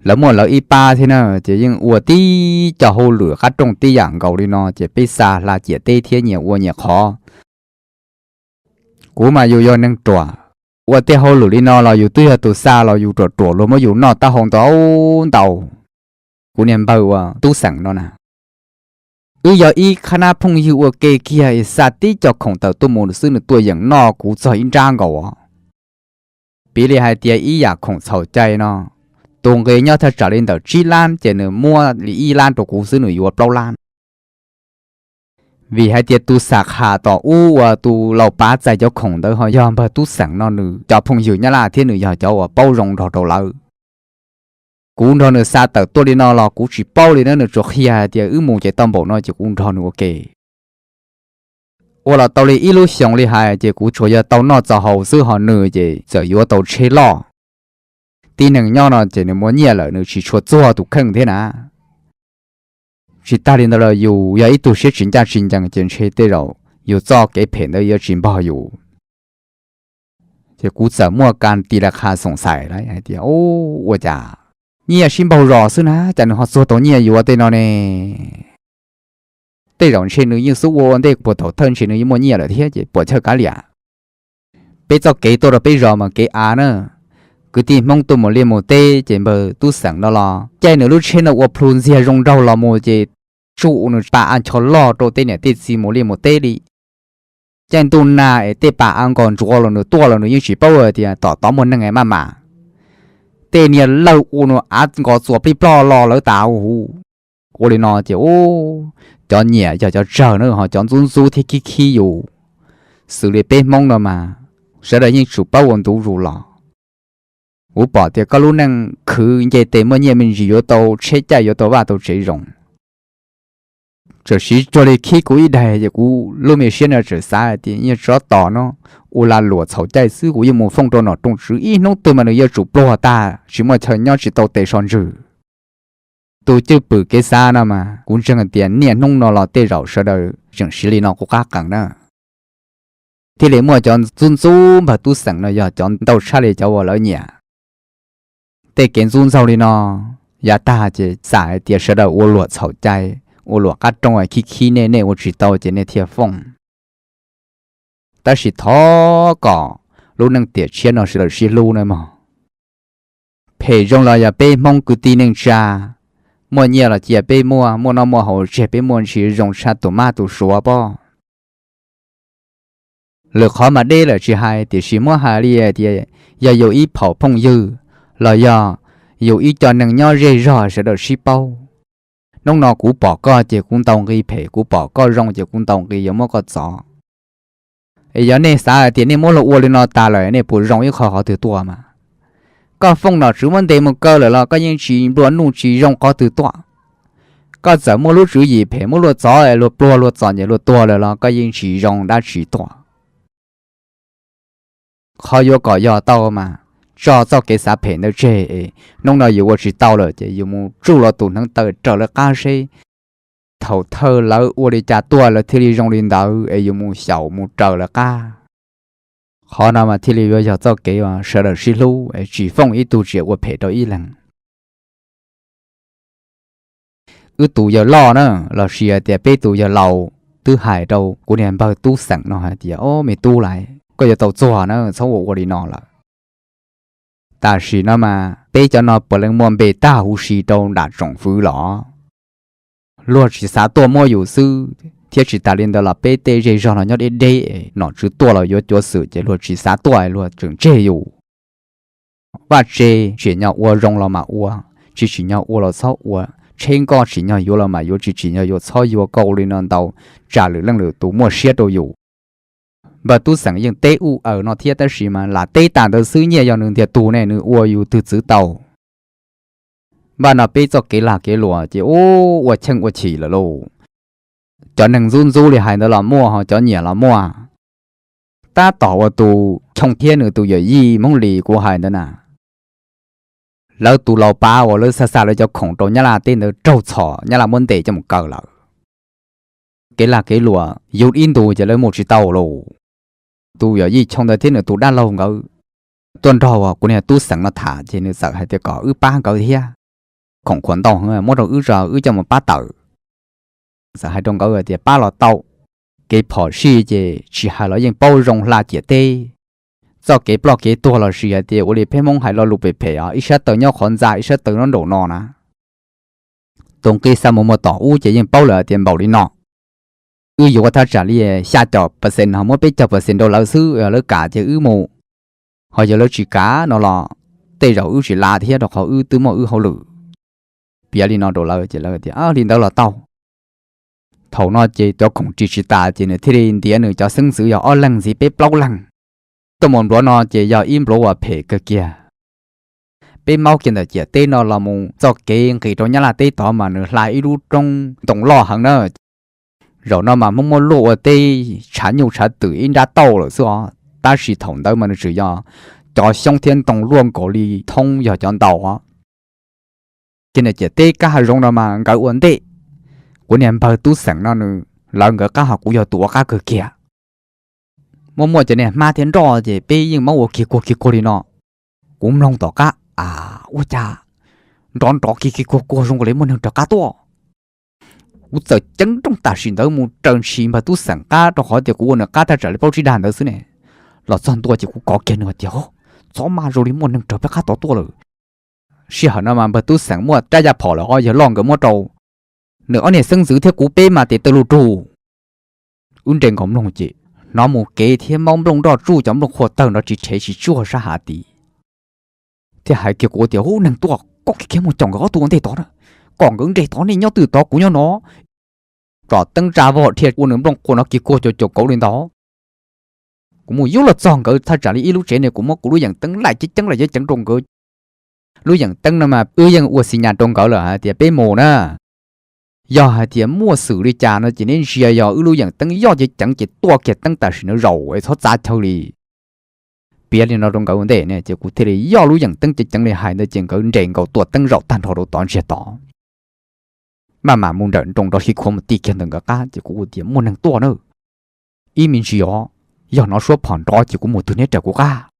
Lawv muaj lawv ib pab thiab na, ces yeej ua tib co hauj lwm qab rooj tib yam nkaus li no ces peb xa hla ciam teb thiab nyias ua nyias qhov. Kuv mas yus yog neeg ruam, ua tej hauj lwm li no los yus twb yog tus xa los yus ruam ruam luag muab yus noj taub hau ntau ntau. Kuv niag npawg uas Tub Xeem no na, wb yog ib qhab nab phooj ywg ua ke kiag es xa tib co khoom tawm tuaj mus xwb nws tuaj yeem noj kuv txog ib nrab nkaus os. Piv li hais tias ib yam khoom txhaum cai no, tus nqi nyob thaj tsam li ntawm tsib lab ces nws muab li ib lab rau kuv xwb nws yuav plaub lab. Vim hais tias tus xam kham tom ub uas tus laus pav txais cov khoom ntawd ho yog npawg Tub Xeem no nws cov phooj ywg Nyab Laj thiab nws yog cov uas paub zoo nrog rau lawv. Kuv nrog nws xa tawm tuaj li no los kuv tsis paub li na, nws tsuas qhia hais tias wb mus ces tau npaum no ces kuv nrog nws ua ke. Ua los tau li ib lub xyoos li hais ces kuv tsuas yog tau noj txo haus xwb ho nws ces txawm yuav tau tsheb loj. Tib neeg nyob no ces nws muaj nyiaj lawm nws tsis tshua txuag tus kheej thiab na. Tsis tag li ntawd los yus yog ib tug siab tsis ncaj tsis ncees ces ntshe tej zaum yus txoj kev phem ntawd yuav tsis npog yus. Ces kuv txawm muaj kas tis las qha xoom xais lawm hais tias, ua cas nyiaj sib npaug zos xwb na, cas nws ho txuag tau nyiaj yuav tej no ne? Tej zaum ntshe nws yeej xub ua ua ntej puag thaum thawj ntshe nws yeej muaj nyiaj lawm thiab ces puas chawj kav liam. Peb txoj kev tuaj rau peb zos mas kev av na, kwv tij Hmoob tuaj mus liaj mus teb ces npawg Tub Xeem no los caij nws lub tsheb no ua plhu ntxiag zoo nraug los mus ces tsuj nws pa av ncho loj rau tej niam tej txiv mus liaj mus teb li. Caij ntuj nag es tej pa av nkos ntsuav los nws tuaj los nws yeej tsis paub hais tias tom tod muaj neeg maj mam. Tej niag lawj ua nws av nkos txuas plij ploj los lawv tas huv. Ua li no ces ub, cov nyiam yog cov tsawg na ho cov ntxub ntxub thiab khib khib yus. Xws li peb Hmoob no mas sawv daws yeej tsum paub ua ntu zus los. Kuv pom tias koj lub neej khwv nce tes muaj nyiaj me ntsis yuav tau tsheb caij yuav tau vaj tau tsev zoo. Txawm siv cuag li khib kuv ib daig ces kuv lub me siab no txawm xav hais tias yeej tsov tom no, ua lag luam txhaum caij xwb kuv yeej mus fooj rau nom rooj tswv ib hnub twg mas nws yuav tsum pluag tag tsis muaj chaw nyob tsis tau tes so ntswg. Tus cwj pwm kev xav no mas kuv ntseeg tias niaj hnub no los tej zaum sawv daws tseem siv li no kuv qab qees na. Thiaj li muaj cov ntxub ntxub npawg Tub Xeem no yog cov ntau tshaj li cov uas lawv nyiam. Tej kev ntxub ntxaug li no yav tag ces xam hais tias sawv daws ua luam txhaum cai, ua luam qab rooj khib khib nej, nej ua tsis tau ces nej thiaj fooj. Tab sis thov kom lub neej tiam tshiab no sawv daws sib hlub nawb mog. Phem zoo los yog peb Hmoob kwv tij neej tsa, muaj nyiaj los cia peb muaj, muaj noj muaj haus tseg peb muaj ntsis zoo tshaj tus mab tus suav pob. Lwm qhov mas deb lawm tsis hais tiam sis muab hais li hais tias yog yus ib phaum phooj ywg los yog yus ib co neeg nyob zej zog sawv daws sib paub. Hnub no kuv pom koj ces kuv ntaus nqi phem, kuv pom koj zoo ces kuv ntaus nqi yuav muab koj txov. Es yog nej xav hais tias nej muab luag ua li no tas lawm nej puas zoo ib qho qhov twg tuaj mas? Koj fooj nom tswv muab ntes mus kaw lawm los koj yeej tsis nplua nuj tsis zoo qhov twg tuaj. Koj txawm muaj lub tswv yim phem muab luag txov es luag pluag luag txom nyem luag tuag lawm los koj yeej tsis zoo dab tsi tuaj. Qhov yuav kom yog tau mas tso txoj kev xav phem ntawd tseg es hnub no yus ua tsis tau lawm ces yus mus tsuj los tus hneev taw raws lawv qab seb thaum thawj lawv ua li cas tuaj lawv thiaj li zoo li ntawd es yus mus xyaum mus raws lawv qab. Qhov no mas thiaj li yuav yog txoj kev uas sawv daws sib hlub es tsis fooj ib tug tsiaj ua phem rau ib leeg. Wb tus yawg loj na, los sis hais tias peb tus yawg laus twb hais rau kuv niag npawg Tub Xeem no hais tias, o me tub lais, koj yuav tau txuag na, txhob ua ua li no lawm. Tam sim no mas peb cov no puav leej muaj npe tag huv si rau nram tsoom fwv los. Luag tsis xav tuaj muab yus xwb, thiab tsis tas li ntawd los peb tej zej zog no nyob deb deb, nom tswv tuaj los yuav cuav xwm ces luag tsis xav tuaj, luag tseem tseg yus. Vaj tse tsim nyog ua zoo los mam ua, tsis tsim nyog ua los txhob ua. Tsheb nkoj tsim nyog yuav los mam yuav, tsis tsim nyog yuav txhob yuav, kaus li no ntau, tsam lwm leej lwm tus muaj siab rau yus. Npawg Tub Xeem yeej teb ub aws no thiab tab sis mas lam teb tas ntawd xwb, nyiaj yog nws ntiag tug ne, nws ua yus twg txwv tau. Npaj no peb txoj kev lag kev luam ces ub ua cheej ua chim lawm lauj. Cov neeg ntxub ntxub li hais ntawd los muaj, ho cov nyiam los muaj. Tab tom uas tus Choo thiab nws tus yawm yij Hmoob Lis kuv hais ntawd na, lawv tus laus pav uas lawv xa xa lawv cov khoom rau Nyab Laj teb ntawd raug txhom Nyab Laj muab ntes coj mus kaw lawm. Kev lag kev luam yug ib ntus ces lawv mus tsis tau lauj. Tus yawm yij Choo ntawd thiab nws tus dab laug nkawd tuaj nrog kuv niag Tub Xeem no tham ces nws txawm hais tias kom wb pab nkawd thiab, khoom khuam ntau heev, muab rau wb tso wb coj mus pab tawm. Txawm hais rau nkawd tias pab los tau, kev phom sij ces tsis hais los yeej paub zoo hla ciam teb. Txoj kev ploj kev tuag los sis hais tias ua li peb Hmoob hais lo lus phem phem os, ib sab taw nyob qhov ntxa ib sab taw nyob nraum no na. Tus nqi xa mus muag tom ub ces yeej paub lawm tias npaum li no. Wb yuav thaj tsam li xya caum percent ho muab peb caug percent rau lawv xwb, lawv kam ces wb mus, ho yog lawv tsis kam no los tej zaum wb tsis lav thiab rau qhov wb twb muaj wb hauj lwm. Piav li no rau lawv ces lawv tias li ntawd los tau. Thaum no ces cov khoom ris tsis tas ces nws thiaj li ntiav nws cov xeeb ntxwv yog ob leeg ntxiv peb plaub leeg. Tuaj mus npluav no ces yog ib npluav uas phem kawg kiag. Peb maub kiag ntawm ciam teb no los mus txoj kev nqis rau Nyab Laj teb tod mas nws hla ib lub roob ntoo loj heev na. Zaum no mas Hmoob muab luaj ua teb tshav nyuj tshav twm ib nrab tauj lawm xwb os, tab sis thaum ntawd mas nws tseem yog cov xyoob thiab ntoo luaj nkaus li thoob yog cov ntau os. Ces niam ciam teb kab hav zoov no mas nkawd ua ntej, kuv niag npawg Tub Xeem no nws, lawv nkawd qab ho kuv yog tus ua qab kawg kiag. Muaj muaj cov niag hmab thiab nroj ces peb yeej maub ua kiag kuag kiag kuag li no. Kuv mloog tom qab a, ua cas nrov nrov kiag kiag kuag kuag zoo li muaj neeg raws qab tuaj. Kuv txawm ceeb rooj tam sim ntawd mus raws ntshis npawg Tub Xeem qab rau qhov tias kuv ua nws qab thaj tsam li plaub tsib dag ntawd xwb ne. Los txog ntua ces kuv kov kiag nws tias, txhob maj, zoo li muaj neeg raws peb qab tod tuaj lawm. Sij hawm no mas npawg Tub Xeem muaj rab yaj phom lawm os, yawg loj nkawd muab rau. Nws ob niag xeeb ntxwv thiab kuv peb mas tes taw luj rug. Wb nres nkaus mloog ces hnov mus kev thiab maub nplooj nroj tsuj cov nplooj qhuav tawg nrov tsis rhev tsis tsuag sab hav tid. Thiab hais kiag kuv tias, hub, neeg tuaj, koj kiag kiag mus caum nkawd ob tug ua ntej tod na, kom nkawd nres tod, nej nyob twj tod kuv nyob no. Tsom teeb tsa vog dhia ua nws nplooj qhuav no kiag kuag cuag caum kauv li ntawd. Kuv mus yuav los txog nkawd thaj tsam li ib lub tsev ne, kuv muab kuv lub yeem teeb laim ceeb ceeb laim ceeb ceeb rau nkawd. Lub yeem teeb no mas wb yeej ua xis nyas rau nkawd lawm hais tias peb mus na, yog hais tias muaj xwm li cas no ces neb ntsia, yog wb lub yeem teeb yoj ceev ceev ces tuaj kiag teeb tam sim no zaum es txhob txav chaw li. Piav li no rau nkawd ua ntej ne ces kuv thiaj li yoj lub yeem teeb ceev ceev li hais ntawd ces nkawd nres nkaus tuam teeb zaum tag nrho rau tod ntsiag tod. Maj mam mus nrawm nroos nrov khi khuav mus ti kiag ntawm nkawd qab ces kuv ua tias muaj neeg tuaj na. Ib me ntsis os, yog hnov suab phom nrov ces kuv mus twg neb raws kuv qab.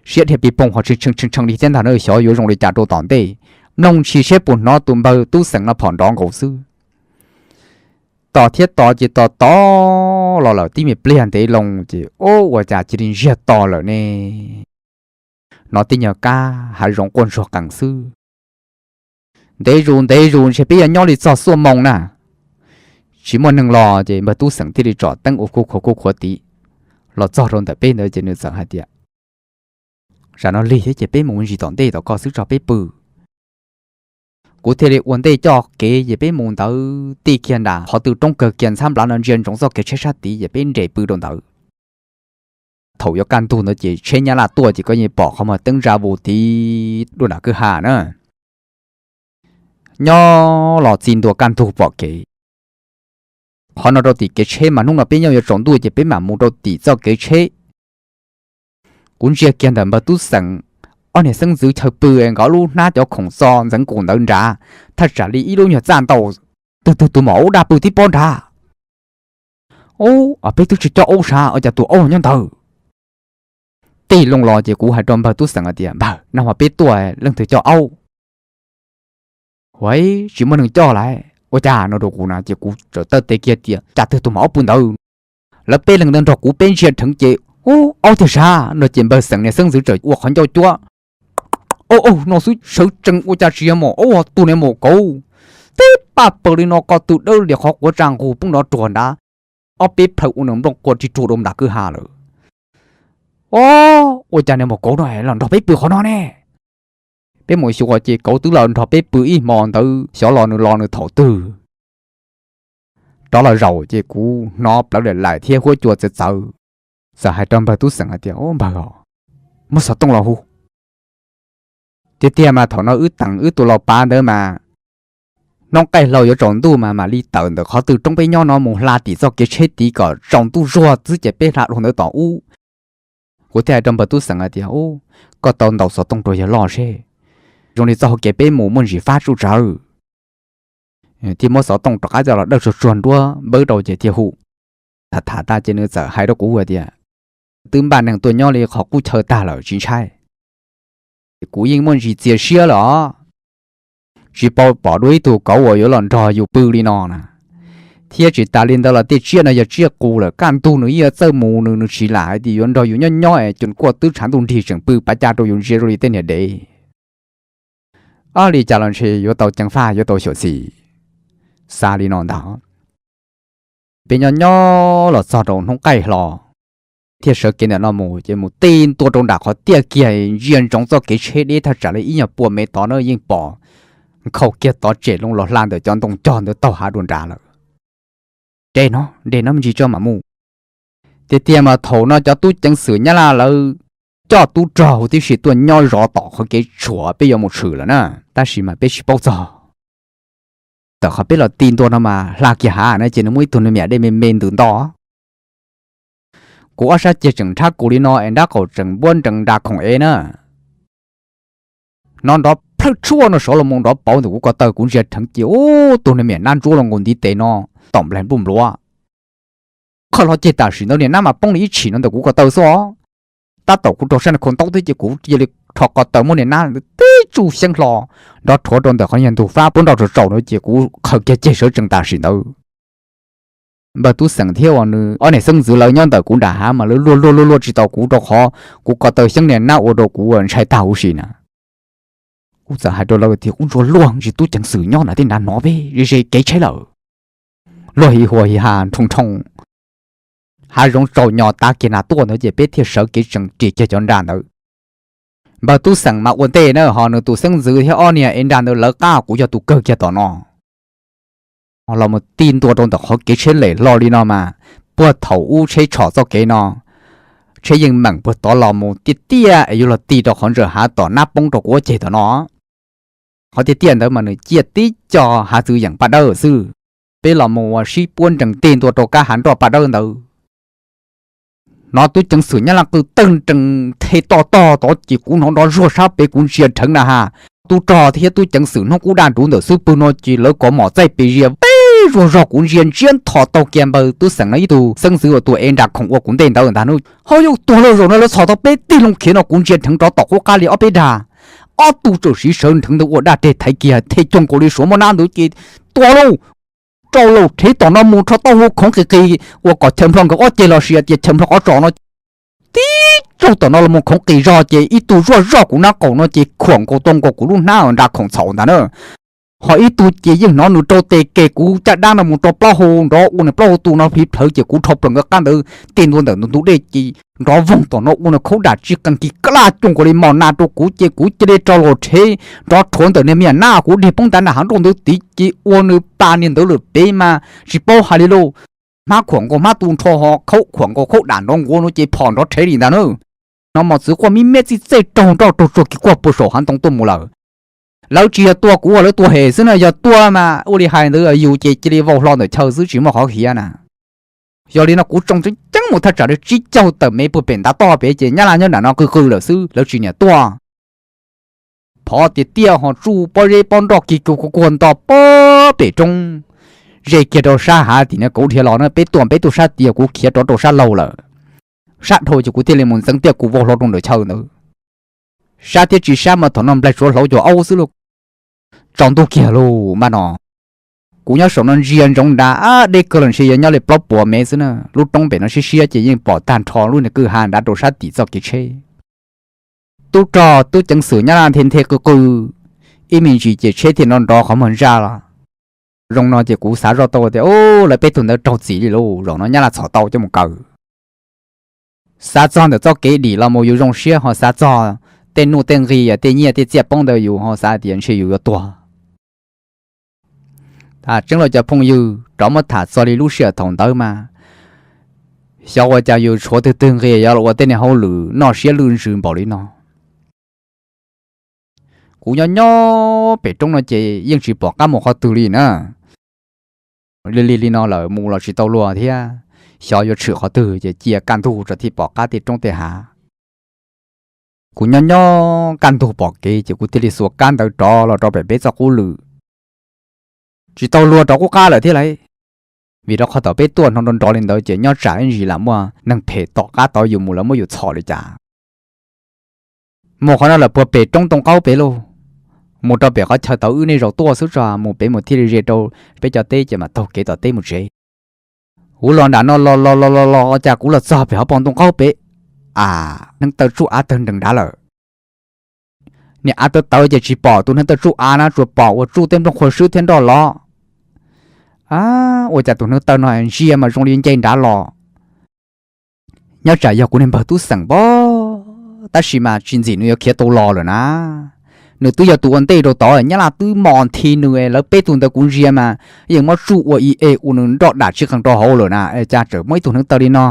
Siab dhia pis poog ho tshee tshee tshee tshee li thiab ntag na, xyov yuav zoo li cas rau tom ntej. Mloog ntshis seb puas hnov tus npawg Tub Xeem no phom nrov nkaus xwb. Tos thiab tos ces tos tos los lawm tib me pliag ntev loo ces ub, ua cas cia li ntsiag to lawm ne. Hnov tib nyuag kab hav zoov quaj ntsuag qees xwb. Ntev zus ntev zus ntshe peb yuav nyob li txog xuaj moo na, tsis muaj neeg los ces npawg Tub Xeem thiaj li tsom teeb ua kuj khuav kuj khuav tid los txog rau ntawm peb ntawd ces nws txawm hais tias, Zam no lig thiab ces peb mus ntsis tom ntej tom koj xwb tso peb pw. Kuv thiaj li ua ntej coj kev ces peb mus ntawd tij kiag nram qhov twg roob kawg kiag ntxhab nplawv no ntsia ntsoov txoj kev tsheb sab tid ces peb nres pw rau ntawd. Thaum yuav kaj ntug ntawd ces tsheb Nyab Laj tuaj ces koj yeej pom qhov muag teeb ntsa vus tiv dua nram kwj ha na. Nyob los txij ntua kaj ntug pom kev. Qhov no rau tim kev tsheb mas hnub no peb nyob yuav tsaus ntuj ces peb mam mus rau tim txoj kev tsheb. Kuv ntsia kiag ntawm npawg Tub Xeem, ob niag xeeb ntxwv chaw pw es nkawd lub hnab cov khoom txo ntxeev nkaus ntawd nrad, thaj tsam li ib lub nyuag txaj ntau, twg twg tus maum aub daj pw tib pob nrad. Ub, peb twb tsis coj aub sav ua cas tus aub nyob ntawd. Tij loo los ces kuv hais rau npawg Tub Xeem hais tias, Npawg, nag hmo peb tuaj leej twg coj aub? Huav, tsis muaj neeg coj lawm. Ua cas no rau kuv na ces kuv txawm taw tes kiag tias, Cas twg tus maum aub pw ntawd? Lawv peb leeg ntawd nrog kuv peb ntsia dheev ces, ub, aub tiag sav no ces npawg Xeem niag xeeb ntxwv txawm ua qhov ncauj cuab. Au, au, no xwb sawv tsees ua cas tsis yog maum aub, tus niag maum kauv. Tib paj paws li no ko tw dawb lias qhov quav tsa nqug poob nrov ruag nrad, ob peb plhaw ua nws nplooj quaj rig ruag rau nram kwj ha lawm. Au, ua cas niag maum kauv no los nrog peb pw qhov no ne? Peb mus xyuas ces kauv twb los nrog peb pw ib hmo ntawd xyov los nws los nws thaum twg. Rov los zaum ces kuv hnov plawv lam laim thiab huab cua txawv txawv, txawm hais rau npawg Tub Xeem hais tias, Ub npawg os, muab xov tooj los hu. Tiag tiag mas thaum no wb teem wb tus laus pav ntawd mas, hnub qaij hlau yuav tsaus ntuj mas mam li tawm ntawm qhov twg roob peb nyob no mus hla tim txoj kev tsheb tid kom tsaus ntuj zuag xwb ces peb hla dua ntawd tom ub. Kuv thiaj hais rau npawg Tub Xeem hais tias, Ub, koj tau ntaus xov tooj rau yawg loj seb, zoo li txoj hau kev peb mus muaj ntsis fab tsuj tsawv. Thiaj muab xov tooj rov qab coj los dawj tsuag tsuag nruab npawb rau ces thiaj hu. Tham tham tas ces nws txawm hais rau kuv hais tias, Twb npaj neeg tuaj nyob li qhov qub chaw tag lawm tsis ntshai. Kuv yeej muaj ntsis txias siab lawm os. Tsis pom dua ib tug kauv uas yuav los nrog yus pw li no na. Thiab tsis tas li ntawd los tej tsiaj no yog tsiaj qus lawm, kaj ntug nws yeej yuav txawj mus, nws nws tsis lam hais tias yuav nrog yus nyob nyob es cua kuaj twb tshav ntuj nrig tseem pw pav cag rau yus ntsia zoo li tej niag dev. Ob li cas los ntshe yuav tau ceev faj yuav tau xyuam xim. Xav li no ntag. Peb nyob nyob los txog rau hnub qaij hlo, thiaj sawv kev ntawm no mus ces mus ti ntua rau nram qhov tiaj kiag ntsia ntsoov txoj kev tsheb deb thaj tsam li ib nyuag pua mev tod na yeej pom nkhaus kiag tod tsem loo los hla ntawm cov ntoo cog ntawd taug hav dua nrad lawm. Nres no, nres no me ntsis tso mam mus. Tiag tiag mas thaum no cov tub ceev xwm Nyab Laj lawv coj tub rog huv tib si tuaj nyob zov tom qhov kev tshuam peb yuav mus tshwm lawm na, tab sis mas peb tsis paub txog. Tawm qhov peb los ti ntua no mas hla kiag hav na ces nws muaj ib tug nws me nyuam dej me me ntws nto. Kuv ob sab ceg tseem nrhab kus li no es nrab qaum tseem npuab nrees nra khoom ev na. Hnov nrov plhawj tshuaj no saud los mus nrov pauv ntawm kuv ko taw, kuv ntsia dheev ces ub, tus nws me nyuam nab ntsuab los nkaus ntiv tes no, tom nplaig npluj npluav. Qhov hlo ceg tam sim ntawd niag nab mas poob li ib tshim no ntawm kuv ko taw xwb os. Tab tom kuv rau sab khau ntaub thiab ces kuv cia li rho ko taw muab niag nab ntawd tib tsuj xyeeb hlo, nrov rhuav rau ntawm qhov nyuag ntug fab puab nroj tsaus tsaus no ces kuv qhaws kiag ceg sawv tsees tam sim ntawd. Npawg Tub Xeem thiab uas nws ob niag xeeb ntxwv lawv nyob ntawm kuv nram hav mas lawv luag luag luag luag tsis tau kuv rau qhov kuv ko taw xyeeb niag nab ua rau kuv ntshai tag huv si na. Kuv txawm hais rau lawv tias, Ub, ntsuag luag ntsis tub ceev xwm nyob nram tej nrad hnov peb ze ze kev tsheb lawm. Luag hi hua hi ha nrhoo nrhoo, hav zoov tsaus nyos tav kiag nas tuaj ntawd ces peb thiaj sawv kev tsees ris kiag cov nra ntawd. Npawg Tub Xeem mas ua ntej na, ho nws tus xeeb ntxwv thiab ob niag ev nra ntawd lawv qab, kuv yog tus kawg kiag tom no. Los mus ti ntua rau ntawm qhov kev tsheb lem hlo li no mas, puag thaum ub tsheb tshom txoj kev no, tsheb yeej meem puag tod los mus tiaj tiaj es yuav los ti rau qhov ntsaws hav tom nab poob rau kuv ua ceg tom no. Qhov tiaj tiaj ntawd mas nws ciaj tib co hav txwv yeem paj dawb xwb. Peb los mus ua sib puab nrees tig ntua rau kab hav nroj paj dawb ntawd. Hnov tub ceev xwm Nyab Laj qw tawg nrees the toj tog tod ces kuv hnov nrov zuag sab pem kuv ntsia dheev na ha. Tub rog thiab tub ceev xwm hnub qub daj nruv ntawm xub pwg no ces lawv kov mom txaij pes zias peb zuag zog, kuv ntsia ntsiab nthos taug kiag npawg Tub Xeem no ib tug xeeb ntxwv uas tus ev nra khoom ua kuv ntej ntawd ntag. Hnub hauv yuj tuag lawm zaum no lawv txhom tau peb tig loo khiav no kuv ntsia dheev rov tom qub qab li ob peb dag. Ob tug txawm siv sawv nrheev ntawd ua daj reg thaiv kiag the cuag nkaus li suav muaj nab ntawd ces tua lauj, rau lauj, rhev tom no mus rho tau hau khoov qis qis uas kom chaw nplho nkawd ob ceg los sis tias chaw nplho qhov tsos no. Tib raug tom no los mus khoov qis zog ces ib tug zuaj zog kuv nab qaum no ces khuam nkaus tau nkaus kuv lub hnab nra khoom txhaum ntag na. Ho ib tug ces yeej hnov nws rau tes kem kuv caj dab no mus rau plaub hau nrov ua nws plaub hau tu no phiv plhawv ces kuv rho plaws nkawd qab ntawd tig ntua ntawm ntug ntug dej ces nrov voog tom no ua nws khaub dam tsis qees kis kaj laj cooj nkaus li mos nas rau kuv ces kuv cia li rau los rhev nrov rhuav ntawm niag me nyuam nab kuv dig poob ntav nram hav nroj ntawd tid ces ua nws pa niag ntawd lawm pem mas tsis paub hais li lauj. Hmab khuam nkaus hmab tu nrho ho khaub khuam nkaus khaub dam nrov nkuav no ces phom nrov rhev li ntag na. No mos txwv quaj mib meb txij txej raug nroj raug tsuag kis quaj puag saum hav ntoo tuaj mus lawm. Lawv tsis yog tua kuv, lawv tua hem xwb na, yog tua mas ua li hais ntawd yus ces cia li vau hlo ntawm chaw xwb tsis muaj qhov khiav na. Yog li no kuv tsoo ceeb ceeb mus thaj tsam li tsib caug tawm mev puag pem ntav toj pem ces nyab laj nyob nram no qw qw lawm xwb lawv tsis niam tuaj. Phov tiag tiag ho tsuj pob zeb pob nroj kig kuag kuag nto pob pem roob, ze kiag rau sab hav tim no kauv dhia los na, peb tuaj peb tuaj sab tid kuv khiav rov rau sab laug lawm. Sab dhau ces kuv thiaj li mus ntxeev tiaj kuv vau hlo rau ntawm chaw ntawd. Sab thiab tsis sab mas thaum no nplaig tsuav hlauv cuag aub xwb lauj. Tsaus ntuj kiag lauj npaj no. Kuv nyob saum no ntsia ntsoov nrad ab deb kawg los ntshe yog nyob li plaub puas mev xwb na, lub roob pem no siab siab ces yeej pom tag nrho lub niag kwj ha nrad rau sab tim txoj kev tsheb. Tub rog tub ceev xwm nyab laj nthe nthe qw qw, ib me ntsis ces tsheb thiaj nrov nrov qhov muag ntsaj los. Zoo no ces kuv xav zoj tau tias, u, lawv peb tug ntawd raug txim li lauj, zaum no nyab laj txhom tau coj mus kaw. Xav txog ntawm txoj kev dim los mus yus zoo siab, ho xav txog tej nuj tej nqi, tej nyiaj tej txiaj poob ntawd yus ho xav tias ntshe yus yuav tuag. Tseeb los cov phooj ywg, rov muab tham txog li lub sij hawm thaum ntawd mas, xyov ua cas yus tshuav twg twg nqi yuav los ua tej niag hauj lwm noj siab lwj ntsws npaum li no. Kuv nyob nyob pem roob no ces yeej tsis pom qab mus qhov twg li na. Lig lig li no lawm mus los tsis tau luag thiab, xyov yuav tshwm qhov twg ces cia kaj ntug rau thiaj pom qab tej roob tej hav. Kuv nyob nyob kaj ntug pom kev ces kuv thiaj li xuas kab ntawd rov los rau pem peb txoj qub lwm. Tsis tau luag rov qub qab lawm thiab lauj, vim rau qhov thaum peb tuaj hnov nrov nrov li ntawd ces nyob tsam ib ntsis lam muaj neeg phem tom qab tod yus mus lawv muab yus txhom li cas. Mus qhov no lawm puag pem roob Tooj Qaub pem lauj, mus rau pem qhov chaw thaum wb nej zaum tuaj xwb tso, mus pem mus thiaj li ze rau peb cov teb ces mam taug kev tom teb mus tsev. Kuv los nram no los los los los los cas kuv los txog pem hauv paus Tooj Qaub pem, a, hneev taw tsuj av tawg nrees nrad lawm. Niag av tawv tawv ces tsis pom tus hneev taw tsuj av na, tsuas pom ua tsuj tej nplooj qhuav swb thiab nroj lov. A, ua cas tus hneev taw no ntsia mas zoo li nce nrad los. Nyob tsam yog kuv niag npawg Tub Xeem pob, tab sis mas tsis ntxim nws yuav khiav tau los lawm na. Nws twb yog tus ua ntej rau tod, nyab laj twb mos nthi nws, lawv peb tug ntawd kuv ntsia mas yeej muab tsuj ua ib eg ua nws nroj dam tsis qees rau hauv lawm na, cas tseem muaj ib tug hneev taw li no.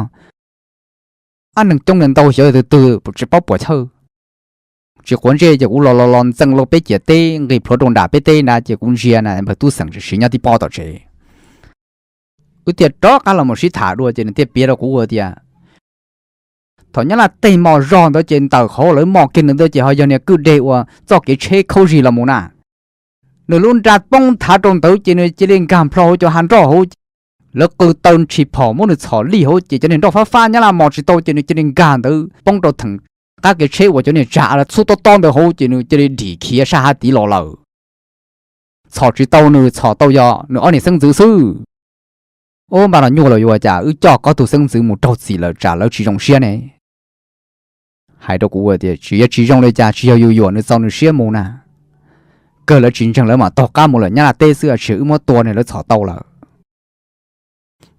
Ab, neeg coob neeg ntau xyov yog tus twg tsis paub puas chawj. Tsis quav ntsej ces kuv los los los ntxees lauj peb ciam teb nqis plhuav rau nram peb teb nrad ces kuv ntsia na npawg Tub Xeem tseem siv nyob tib pob tom tsev. Wb thiaj rov qab los mus sib tham dua ces nws thiaj piav rau kuv tias, thaum nyab laj teg mos zog ntawd ces ntawm qhov lawv mos kiag ntawd ces ho yog niag kwj deg uas txoj kev tsheb khaub zig los mus na. Nws lub nra poob nthav rau ntawd ces nws cia li nkag nplho hauv cov hav nroj hauv. Lawv qw taw ntshis phom muab nws txhom lij hauv ces cov niag nroj fab fab nyab laj mos tsis tau ces nws cia li nkag ntawd poob rau theem qab kev tsheb uas cov niag tsag av txhub tob tob ntawd hauv ces nws cia li dim khiav sab hav tid los lawm. Txhom tsis tau nws, txhom tau yog nws ob niag xeeb ntxwv xwb. Ub, npaj no nyuaj los yuav ua cas, wb coj koj tus xeeb ntxwv mus raug txim lawm tsam lawv tsis zoo siab ne. Hais rau kuv tias tsis yog tsis zoo li cas, tsis yog yus yuam nws txaus nws siab mus na. Kawg lawv tsis ntseeg lawv mam taug qab mus lawm nyab laj teb xwb, tsis yog wb muab tua ne lawv txhom tau lawm.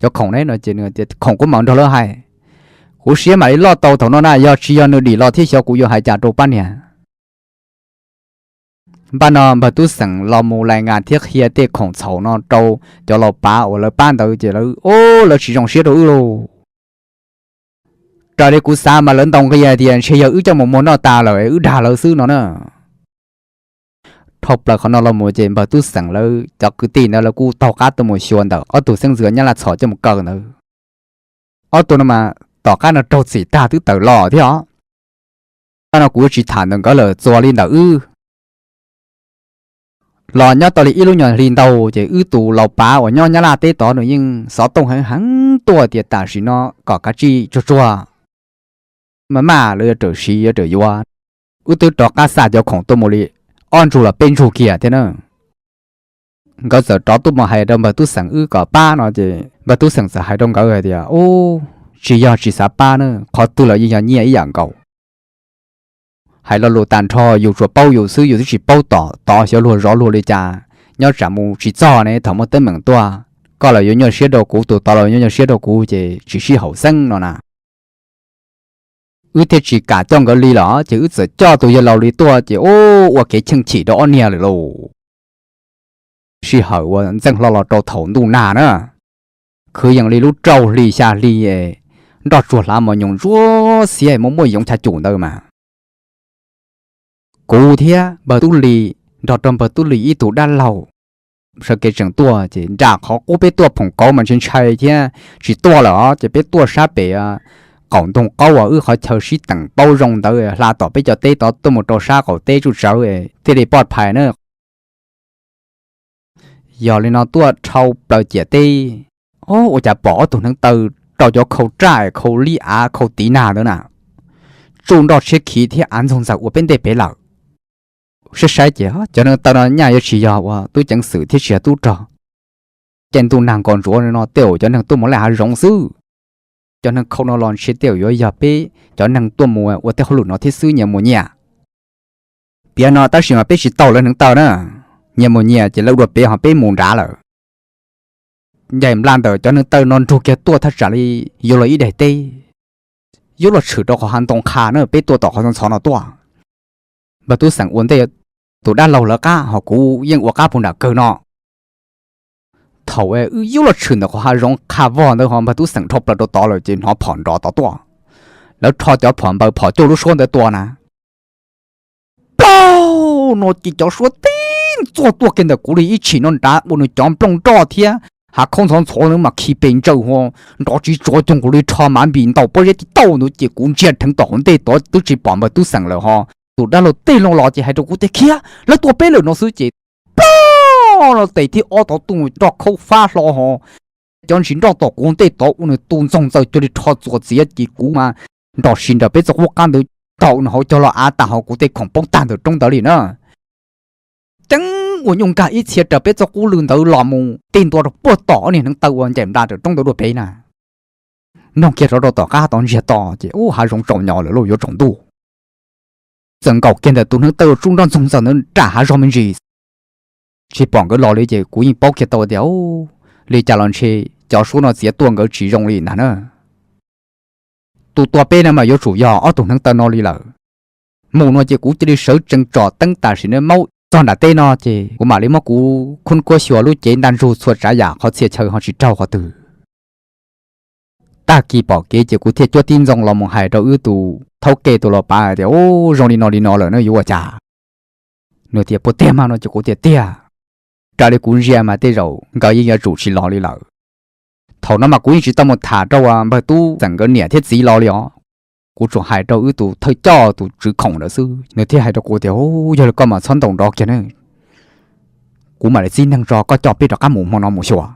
Cov khoom ne no ces nws tias khoom kuv mam nrog lawv hais. Kuv siab mam li loj tau thaum no na, yog tsis yog nws dim los thiab xyov kuv yuav hais cas rau pab niag. Npaj no npawg Tub Xeem los mus lais ngas thiab qhia tej khoom txhaum no rau cov laus pav uas lawv pab ntawd ces lawv, o, lawv tsis zoo siab rau wb lauj. Raws li kuv xav mas lawv ntaus nqi hais tias ntshe yog wb coj mus muag noj tas lawm wb dag lawv xwb no na. Dhau plaws qhov no los mus ces npawg Tub Xeem lawv cov kwv tij ntawd lawv kuj taug qab tuaj mus xyuas ntawm ob tug xeeb ntxwv nyab laj txhom coj mus kaw ntawd. Ob tug no mas tom qab no raug txim tag twb tawm los thiab os. Qhov no kuv yuav tsis tham ntawm nkawd lawm, txuas li ntawm wb los nyob tau li ib lub nyuag hli ntau ces wb tus laus pav uas nyob nyab laj teb tod nws yeej xov tooj heev heev tuaj tias tam sim no kom kav tsij tsuag tsuag, maj maj lawv yuav rawm siv yuav rawm yuav. Wb twb rov qab xa cov khoom tuaj mus li ob ntsug los peb ntsug kiag thiab na. Nkawd txawm rov tuaj mus hais rau npawg Tub Xeem wb kom pab no ces npawg Tub Xeem txawm hais rau nkawd hais tias, ub, tsis yog tsis xav pab na, qhov twg los yeej yog nyiaj ib yam nkaus. Hais lo lus tag nrho yus tsuas paub yus xwb, yus twb tsis paub tom tod xyov luag zov luag li cas. nyob tsam mus tsis txog ne, thaum muaj teeb meem tuaj, koj los yuav nyuaj siab rau kuv, tus tod los yuav nyuaj siab rau kuv ces tsis sib haum xeeb no na. Wb thiaj tsis kam coj nkawd li lawm ces wb txawm coj tus yawg laus li tuaj ces ua kev cheem chim rau ob niag lawm lauj. Sij hawm uas ntxeej hlo los rau thaum ntuj nag na, kwv yees li lub rau hli xya hli, nroj tsuag hlav mos nyoos ntsuab xiab muaj muaj yoov chav cum ntawd mas kuv thiab npawg Tub Lis nrog rau npawg Tub Lis ib tug dab laug sawv kev tseem tuaj ces nram qhov qub peb tuaj phoom kauv mas ntshai ntshai thiab tsis tuaj lawm os, ces peb tuaj sab pem qaum ntoo qaub uas wb qhov chaw sib teem paub zoo ntawd hla tom peb cov teb tod tuaj mus rau sab qaum teb tsuj tsawv thiaj li poj phais na. Yog li no tuaj dhau plaws ciam teb, o, ua cas pom ob tug hneev taw rau cov khau raj khau lib av khau tiv nag ntawd na, tsuj nroj tshiab khiv thiab av ntxoog ntxaws ua peb ntej pem lawm. Saib saib ces cov hneev taw no nyaj yuav tsis yog ua tub ceev xwm thiab tsis yog tub rog. Caij ntuj nag nkos ntsuav no tej zaum cov neeg tuaj mus laj hav zoov xwb. Cov hneev khau no los ntshe tej zaum yuav yog peb cov neeg tuaj mus ua tej hauj lwm no thiab xwb nyias mus nyias. Piav no tab sis mas peb tsis taug lawv hneev taw na, nyias mus nyias ces lawv dua pem ho peb mus nrad lawm. Ncaim nplas ntawm cov hneev taw no nrug kiag tuaj thaj tsam li yuav luag ib daim teb, yuav luag tshwm rau qhov hav ntoo qha na, peb tuaj tom qhov ntxhov ntxhov no tuaj. Npawg Tub Xeem ua ntej tus dab laug lawv qab ho kuv yeej ua qab puag nram kawg no. Thaum wb yuav luag tshwm ntawm qhov hav zoov qha vog ntawd ho npawg Tub Xeem rho plaws rau tod lawm ces hnov phom nrov tod tuaj. Lawv rho cov phom npaws phom cuaj lub suab ntawd tua na. Plaub no ces cov suab tib ntxuaj tuaj kiag ntawm kuv li ib tshim no nrad ua nws cov nplooj nroj thiab hav khaub ntxhov ntxhov ntawd mas khi pes ntsaws ho nrov tsiv tsuav coog kuv li rho mav npis ntaus pob zeb tib tauj ntawd ces kuv ntsia dheev tom hauv ntej tod twb tsis pom npawg Tub Xeem lawm ho. Tus dab laug tej loo los ces hais rau kuv tias khiav lawv tua peb lawm no xwb ces plaub no tes thib ob tod tuaj nroj khaub fab hlo ho. Cov ntsis nroj tom kuv ntej tod ua nws tu ntxoog ntxaws cuag li rho txuas txiav ces kuv mas nrog si nram peb txoj qub qab ntawd tog ua nws hauv cog los av tag ho kuv tej khoom poob tag ntawm roob ntawd li na. Ceeb ua nyuj nkag ib txhia raws peb txoj qub lw ntawd los mus tij ntua rau puag tom ob niag hneev taw uas ncaim nplas raws roob ntawd dua pem na. Noog kiag rov rau tom qab tod ntsiag to ces ub hav zoov tsaus nyo lawm lauj, yuav tsaus ntuj. Txawm nkaum kiag ntawm tus hneev taw uas tsuj nroj ntxoog ntxaws ntawd nram hav zog me ntsis, tsis pom nkawd los li ces kuv yeej paub kiag tau tias li cas los ntshe cov suab no txiav tuaj nkawd tsis zoo li ntag na. Tus tua peb no mas yuav tsum yog ob tug hneev taw no li lawm. Mus no ces kuv cia li sawv tsees tsom teeb tam sim no maub txog nram teb no ces kuv mam li muab kuv khub kuab xyuas lub cev ntaj ntsug txhua tsav yam qhov txhia chaw ho tsis raug qhov twg. Tag kis pom kev ces kuv thiaj cuab tib ntxoo los mus hais rau wb tus thaub kej tus los pav tias, Ub, zoo li no li no lawm ne yuav ua cas? Nws tias, Puas tiag mas? No ces kuv tias, Tiag. Raws li kuv ntsia mas tej zaum nkawd yeej yuav tsum tsis los li lawm. Thaum no mas kuv yeej tsis tau mus tham rau npawg Tub Xeem nkawd niam thiab txiv los li os. Kuv tsuas hais rau wb tus thawj coj tus tswv khoom ntawd xwb, nws thiaj hais rau kuv tias, Ub, yog li koj mas txhob ntaus nrov kiag ne, kuv mam li txib neeg tso koj coj peb rov qab mus hmo no mus xyuas.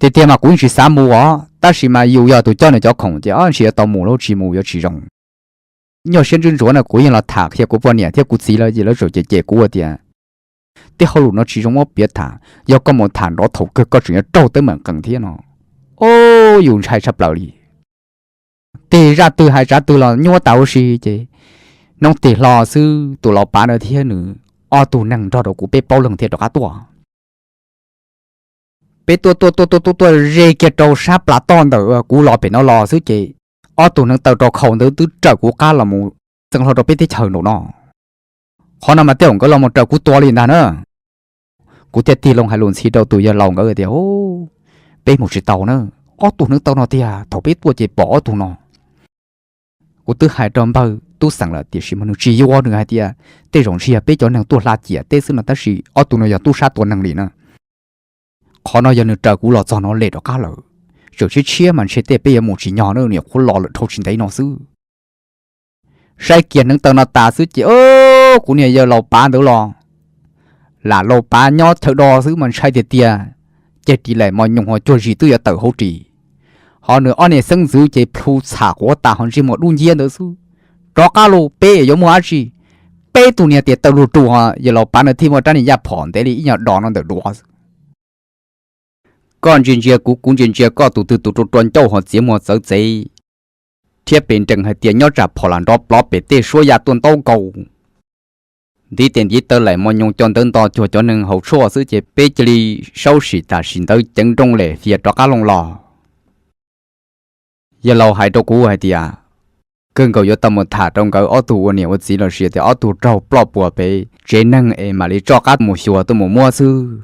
Tiag tiag mas kuv yeej tsis xav mus os, tab sis mas yus yog tus coj nws cov khoom ces ob ntsis yuav tau mus, lub tsis mus yuav tsis zoo. Nyuaj siab ntsuj ntsuav no kuv yeej los tham qhia kuv poj niam thiab kuv txiv lawv ces lawv tseem cem cem kuv tias, Tej hauj lwm no tsis zoo muab piav tham, yog koj mus tham nrov thaum kawg koj tseem yuav raug teeb meem qees thiab no. Ub, yus ntshai tshaj plaws li. Tig zaj twg hais tsav twg los nyuaj tas huv si ces hnub tig hlo xwb tus laus pav ntawd thiab nws ob tug neeg nrog rau kuv peb plaub leeg thiaj rov qab tuaj. Peb tuaj tuaj tuaj tuaj tuaj tuaj ze kiag rau sab plas toj ntawm kuv los pem no los xwb ces ob tug neev taw rau khau ntawd twb raws kuv qab los mus txeev hlo rau peb teb chaws nraum no. Qhov no mas tej zaum nkawd los mus raws kuv tua li ntag na. Kuv thiaj tig loo hais lus ntxhi rau tus yawg laus nkawd tias, Peb mus tsis tau na, ob tug neev taw no tiag, thaum peb tuaj ces pom ob tug no. Kuv twb hais rau npawg Tub Xeem lawm tiam sis mas nws tsis yuav, nws hais tias tej zaum ntshe yog peb cov neeg tuaj hla ciam teb xwb no, tab sis ob tug no yog tub sab tua neeg li na. Qhov no yog nws raws kuv los txog no lem rov qab lawm. Tseem tshiab tshiab mas ntshe tej peb yuav mus tsis nyog na, nws nyuam qhuav los lawm dhau tsis ntev no xwb. Saib kiag neev taw no tas xwb ces kuv niag yawg laus pav ntawd los lam laus pav nyob chaw do xwb mas ntshai tiag tiag, ceg ris laim mos nyoos ho cuag zis twb yuav tawm hauv ris. Ho nws ob niag xeeb ntxwv ces plhu txham quav tas ho ntsej muag dub nciab ntawd xwb. Rov qab los peb yuav muaj dab tsi? Peb tug niag tias taw lug rus ho yawg laus pav no thiaj muaj rab niag yaj phom ntev li ib nyuag do no ntawm duav xwb. Koj ntsia ntsia kuv, kuv ntsia ntsia koj, tus twg tus rua rua ncauj ho txiav muag txawv txev, thiab pes nrees hais tias nyob tsam phom lam nrov plov pem tej suab ya tuaj ntaub nkaus. ntiv tes ntiv taw laim mos nyoos co ntawv nto cuag cov neeg haus tshuaj xwb ces peb cia li saub sim tam sim ntawd ceev nrooj lem fias rov qab loo los. Yawg laus hais rau kuv hais tias, kawg nkaus yuav tau mus tham rau nkawd ob tug ua niam ua txiv los sis tias ob tug raug ploj puas pem tsev neeg es mam li tso qab mus xyuas tuaj mus muab xwb.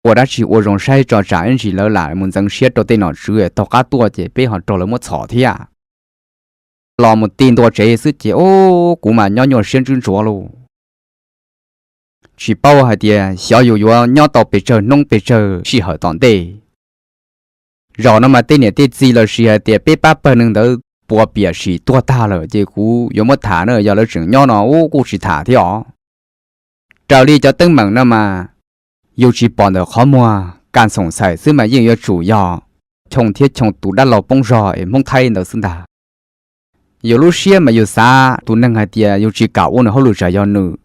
Ua dab tsi ua zoo saib tso tsam ib ntsis lawv lam mus ntxeev siab rau tej nom tswv taug qab tuaj ces peb ho raug lawv muab txhom thiab. Los mus ti ntua tsev xwb ces ub kuv mas nyob nyuaj siab ntswb ntsuav lauj. Tsis paub hais tias xyov yus yuav nyob tau pes tsawg hnub pes tsawg sij hawm tom ntej. Zaum no mas tej niam tej txiv los sis hais tias peb pab pawg neeg ntawd puas piam sim tuag tag lawm ces kuv yuav muab tham na, yog lawv tseem nyob no ub kuj tsis tham thiab os. Raws li cov teeb meem no mas yus tsis pom ntawm qhov muag, kas xoom xaim xwb mas yeej yuav tsum yog Choo thiab Choo tus dab laug poob zog es Hmoob Thaib ntawd xwb ntag. Yus lub siab mas yus xav tus neeg hais tias yus tsis kam ua nws hauj lwm tsam yog nws,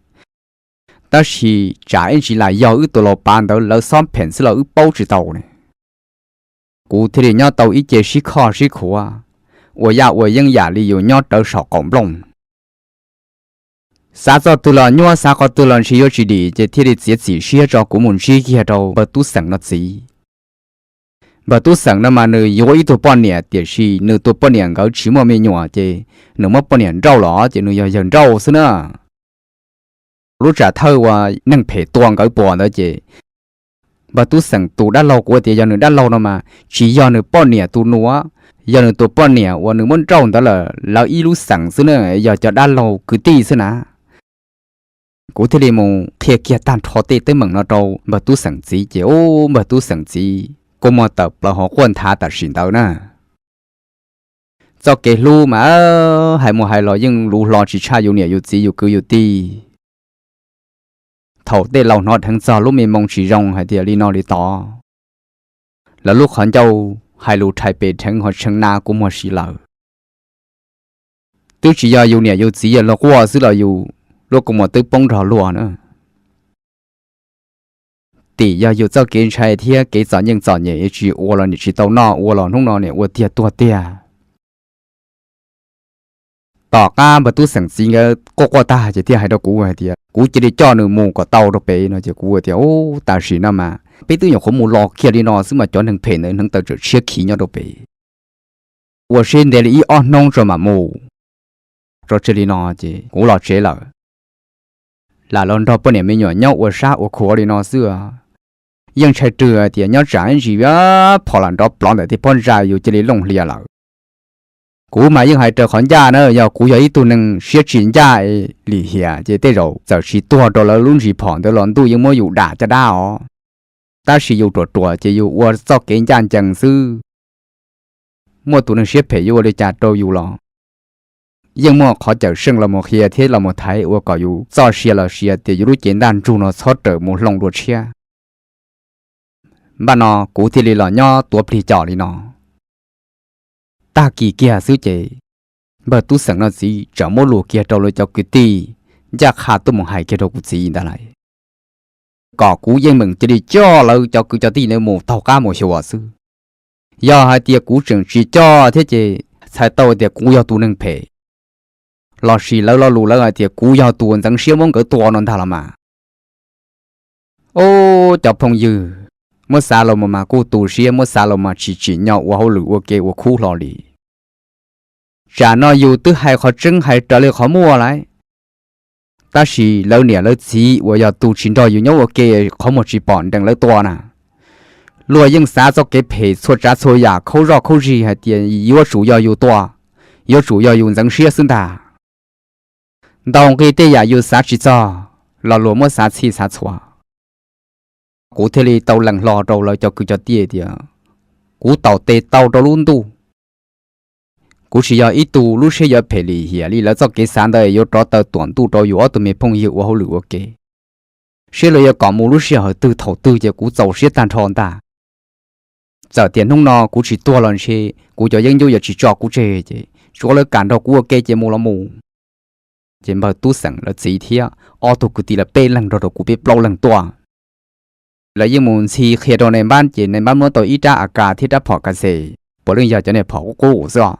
tab sis tsam ib ntsis lam yog wb tus laus pav ntawd lawv xob pheem xwb los wb paub tsis tau ne. Kuv thiaj li nyob tau ib ce sib khoj sib khuav, ua yaj ua yeeb yam li yus nyob rawv saum qaum nplooj. Xav txoj twg los nyuaj, xav qhov twg los ntshe yuav tsis dim ces thiaj li txiav txim siab tso kuv mus ntsib kiag rau npawg Tub Xeem no txiv. Npawg Tub Xeem no mas nws yuav ib tug poj niam tiam sis nws tus poj niam nkawd tsis muaj me nyuam ces nws muab poj niam nrauj los ces nws yog yawg nrauj xwb na. Lub tsam thawj uas neeg phem tua nkawd puas ntawd ces npawg Tub Xeem tus dab laug, kuv tias yog nws dab laug no mas tsis yog nws poj niam tus nus, yog nws tus poj niam uas nws muab nrauj ntawd lawm lawv ib lub xeem xwb na, yog cov dab laug kwv tij xwb na. Kuv thiaj li mus qhia kiag tag nrho tej teeb meem no rau npawg Tub Xeem txiv ces ub npawg Tub Xeem txiv kua muag tawm plaws ho quaj nthav tam sim ntawd na. Txoj kev hlub mas hais mus hais los yeej luv hlo tsis tshaj yus niam yus txiv yus kwv yus tij. Thaum tej laus hnov dheev txog lub me moo tsis zoo hais tias li no li tod, lawv lub qhov ncauj hais lus rhais pes dheev ho tshee na kua muag si lawm. Twb tsis yog yus niam yus txiv yog luag quaj xwb los yus lub kua muag twb poob nrog luag na. Tim yog yus txoj kev ntshai thiab kev txom nyem txom nyem tsis ua los niam tsis tau noj, ua los hnub no niam ua tiag tuag tiag. Tom qab npawg Tub Xeem txiv nkawd quaj quaj tag ces thiaj hais rau kuv hais tias kuv cia li coj nws mus kom tau rau pem no ces kuv tias ub tam sim no mas peb twb nyuam qhuav mus los kiag li no xwb mas cov neeg phem ntawd hneev taw tsawm tshiab khiv nyob rau pem. Ua siab ntev li ib ob hnub tso mam mus. Tso tseg li no ces kuv los tsev lawm. Lam los nrog poj niam me nyuam nyob ua sab ua khuav li no xwb. Yeej ntshai rwg hais tias nyob tsam ib ntsis phom lam nrov plov ntawm tej pob ntsa yus cia li looj hlias lawm. Kuv mas yeej hais raws qhov ncaj na, yog kuv yog ib tug neeg siab tsis ncaj lim hiam ces tej zaum txawm tsis tuag rau lawv lub ntsis phom ntawd los ntuj yeej muab yus dam caj dab os. Tab sis yus ruam ruam ces yus ua txoj kev ncaj ncees xwb. Muaj tus neeg siab phem yuav ua li cas rau yus los yeej muaj qhov cawm seej los mus qhia thiab los mus thaiv ua kom yus txoj sia los sis tias yus lub cev ntaj ntsug no txhob rawm mus hloov dua tshiab. Npaj no kuv thiaj li los nyob tuav plig com li no. Tag kis kiag xwb ces npawg Tub Xeem no txiv txawm muab lus kiag rau lawv cov kwv tij ncaj qha tuaj mus hais kiag rau kuv txiv ntawd lawm, kom kuv yeej meem cia li coj lawv cov kwv cov tij ntawd mus taug qab mus xyuas xwb. Yog hais tias kuv tseem tsis coj thiab ces txhais tau tias kuv yog tus neeg phem, los sis lawv lo lus lawv hais tias kuv yog tus ntxeev siab muab nkawd tua no ntag los mas. Ub, cov phooj ywg, muab xav los mus mas kuj tu siab, muab xav los mas tsis tsim nyog ua hauj lwm ua ke ua khub hlo li. Tsam no yus twb hais qhov tseeb hais raws li qhov muaj lawm, tab sis lawv niam lawv txiv uas yog tus tsis nrog yus nyob ua ke qhov muag tsis pom nrees lawv tua na, luag yeej xav txoj kev phem txhua tsav txhua yam khaub zoj khaub zig hais tias yuav tsum yog yus tua, yuav tsum yog yus ntxeev siab xwb ntag. Ntau nqi tej yam yus xav tsis txog los luag muab xav txhij xav txhua. Kuv thiaj li tau lees hlo rau lawv cov kwv cov tij tias kuv taus tes tau rau lub ntuj. Kuv tsis yog ib tug lub siab yuav phem lim hiam li lawv txoj kev xav ntawd yuav rov taw tuam ntuj rau yus ob tug me phooj ywg ua hauj lwm ua ke. Seb luag yuav kom mus lub sij hawm twg thaum twg ces kuv txaus siab tag nrho ntag. Txawm tias hnub no kuv tsis tuag los ntshe kuv cov yeeb ncuab yuav tsis tso kuv tseg ces tsuav lawv kam nrog kuv ua ke ces mus los mus. Ces npawg Tub Xeem lawv txiv thiab ob tug kwv tij lawv peb leeg nrog rau kuv peb plaub leeg tuaj. Lawv yeej mus ntxhi qhia rau nais npab ces nais npab muab tau ib rab A K thiab rab phom ka xes, puav leej yog cov niag phom qub qub xwb os.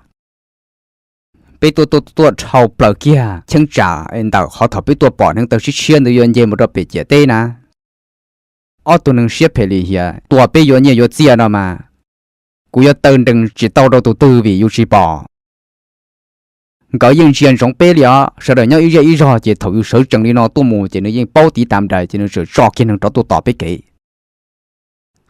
Peb tuaj tuaj tuaj dhau plaws kiag cheeb tsam ntawm qhov thaum peb tuaj pom hneev taw tshiab tshiab ntawd yuav nce mus rau pem ciam teb na. Ob tug neeg siab phem lim hiam tua peb yuav nyiaj yuav txiaj no mas, kuv yuav taw nrees tsis tau rau tus twg vim yus tsis pom. Nkawd yeej ntsia ntsoov peb li os, sawv daws nyob ib zej ib zog ces thaum yus sawv tsees li no tuaj mus ces nws yeej paub tiv tas nraim ces nws txawm tso kiag neeg rov tuaj tos peb kev.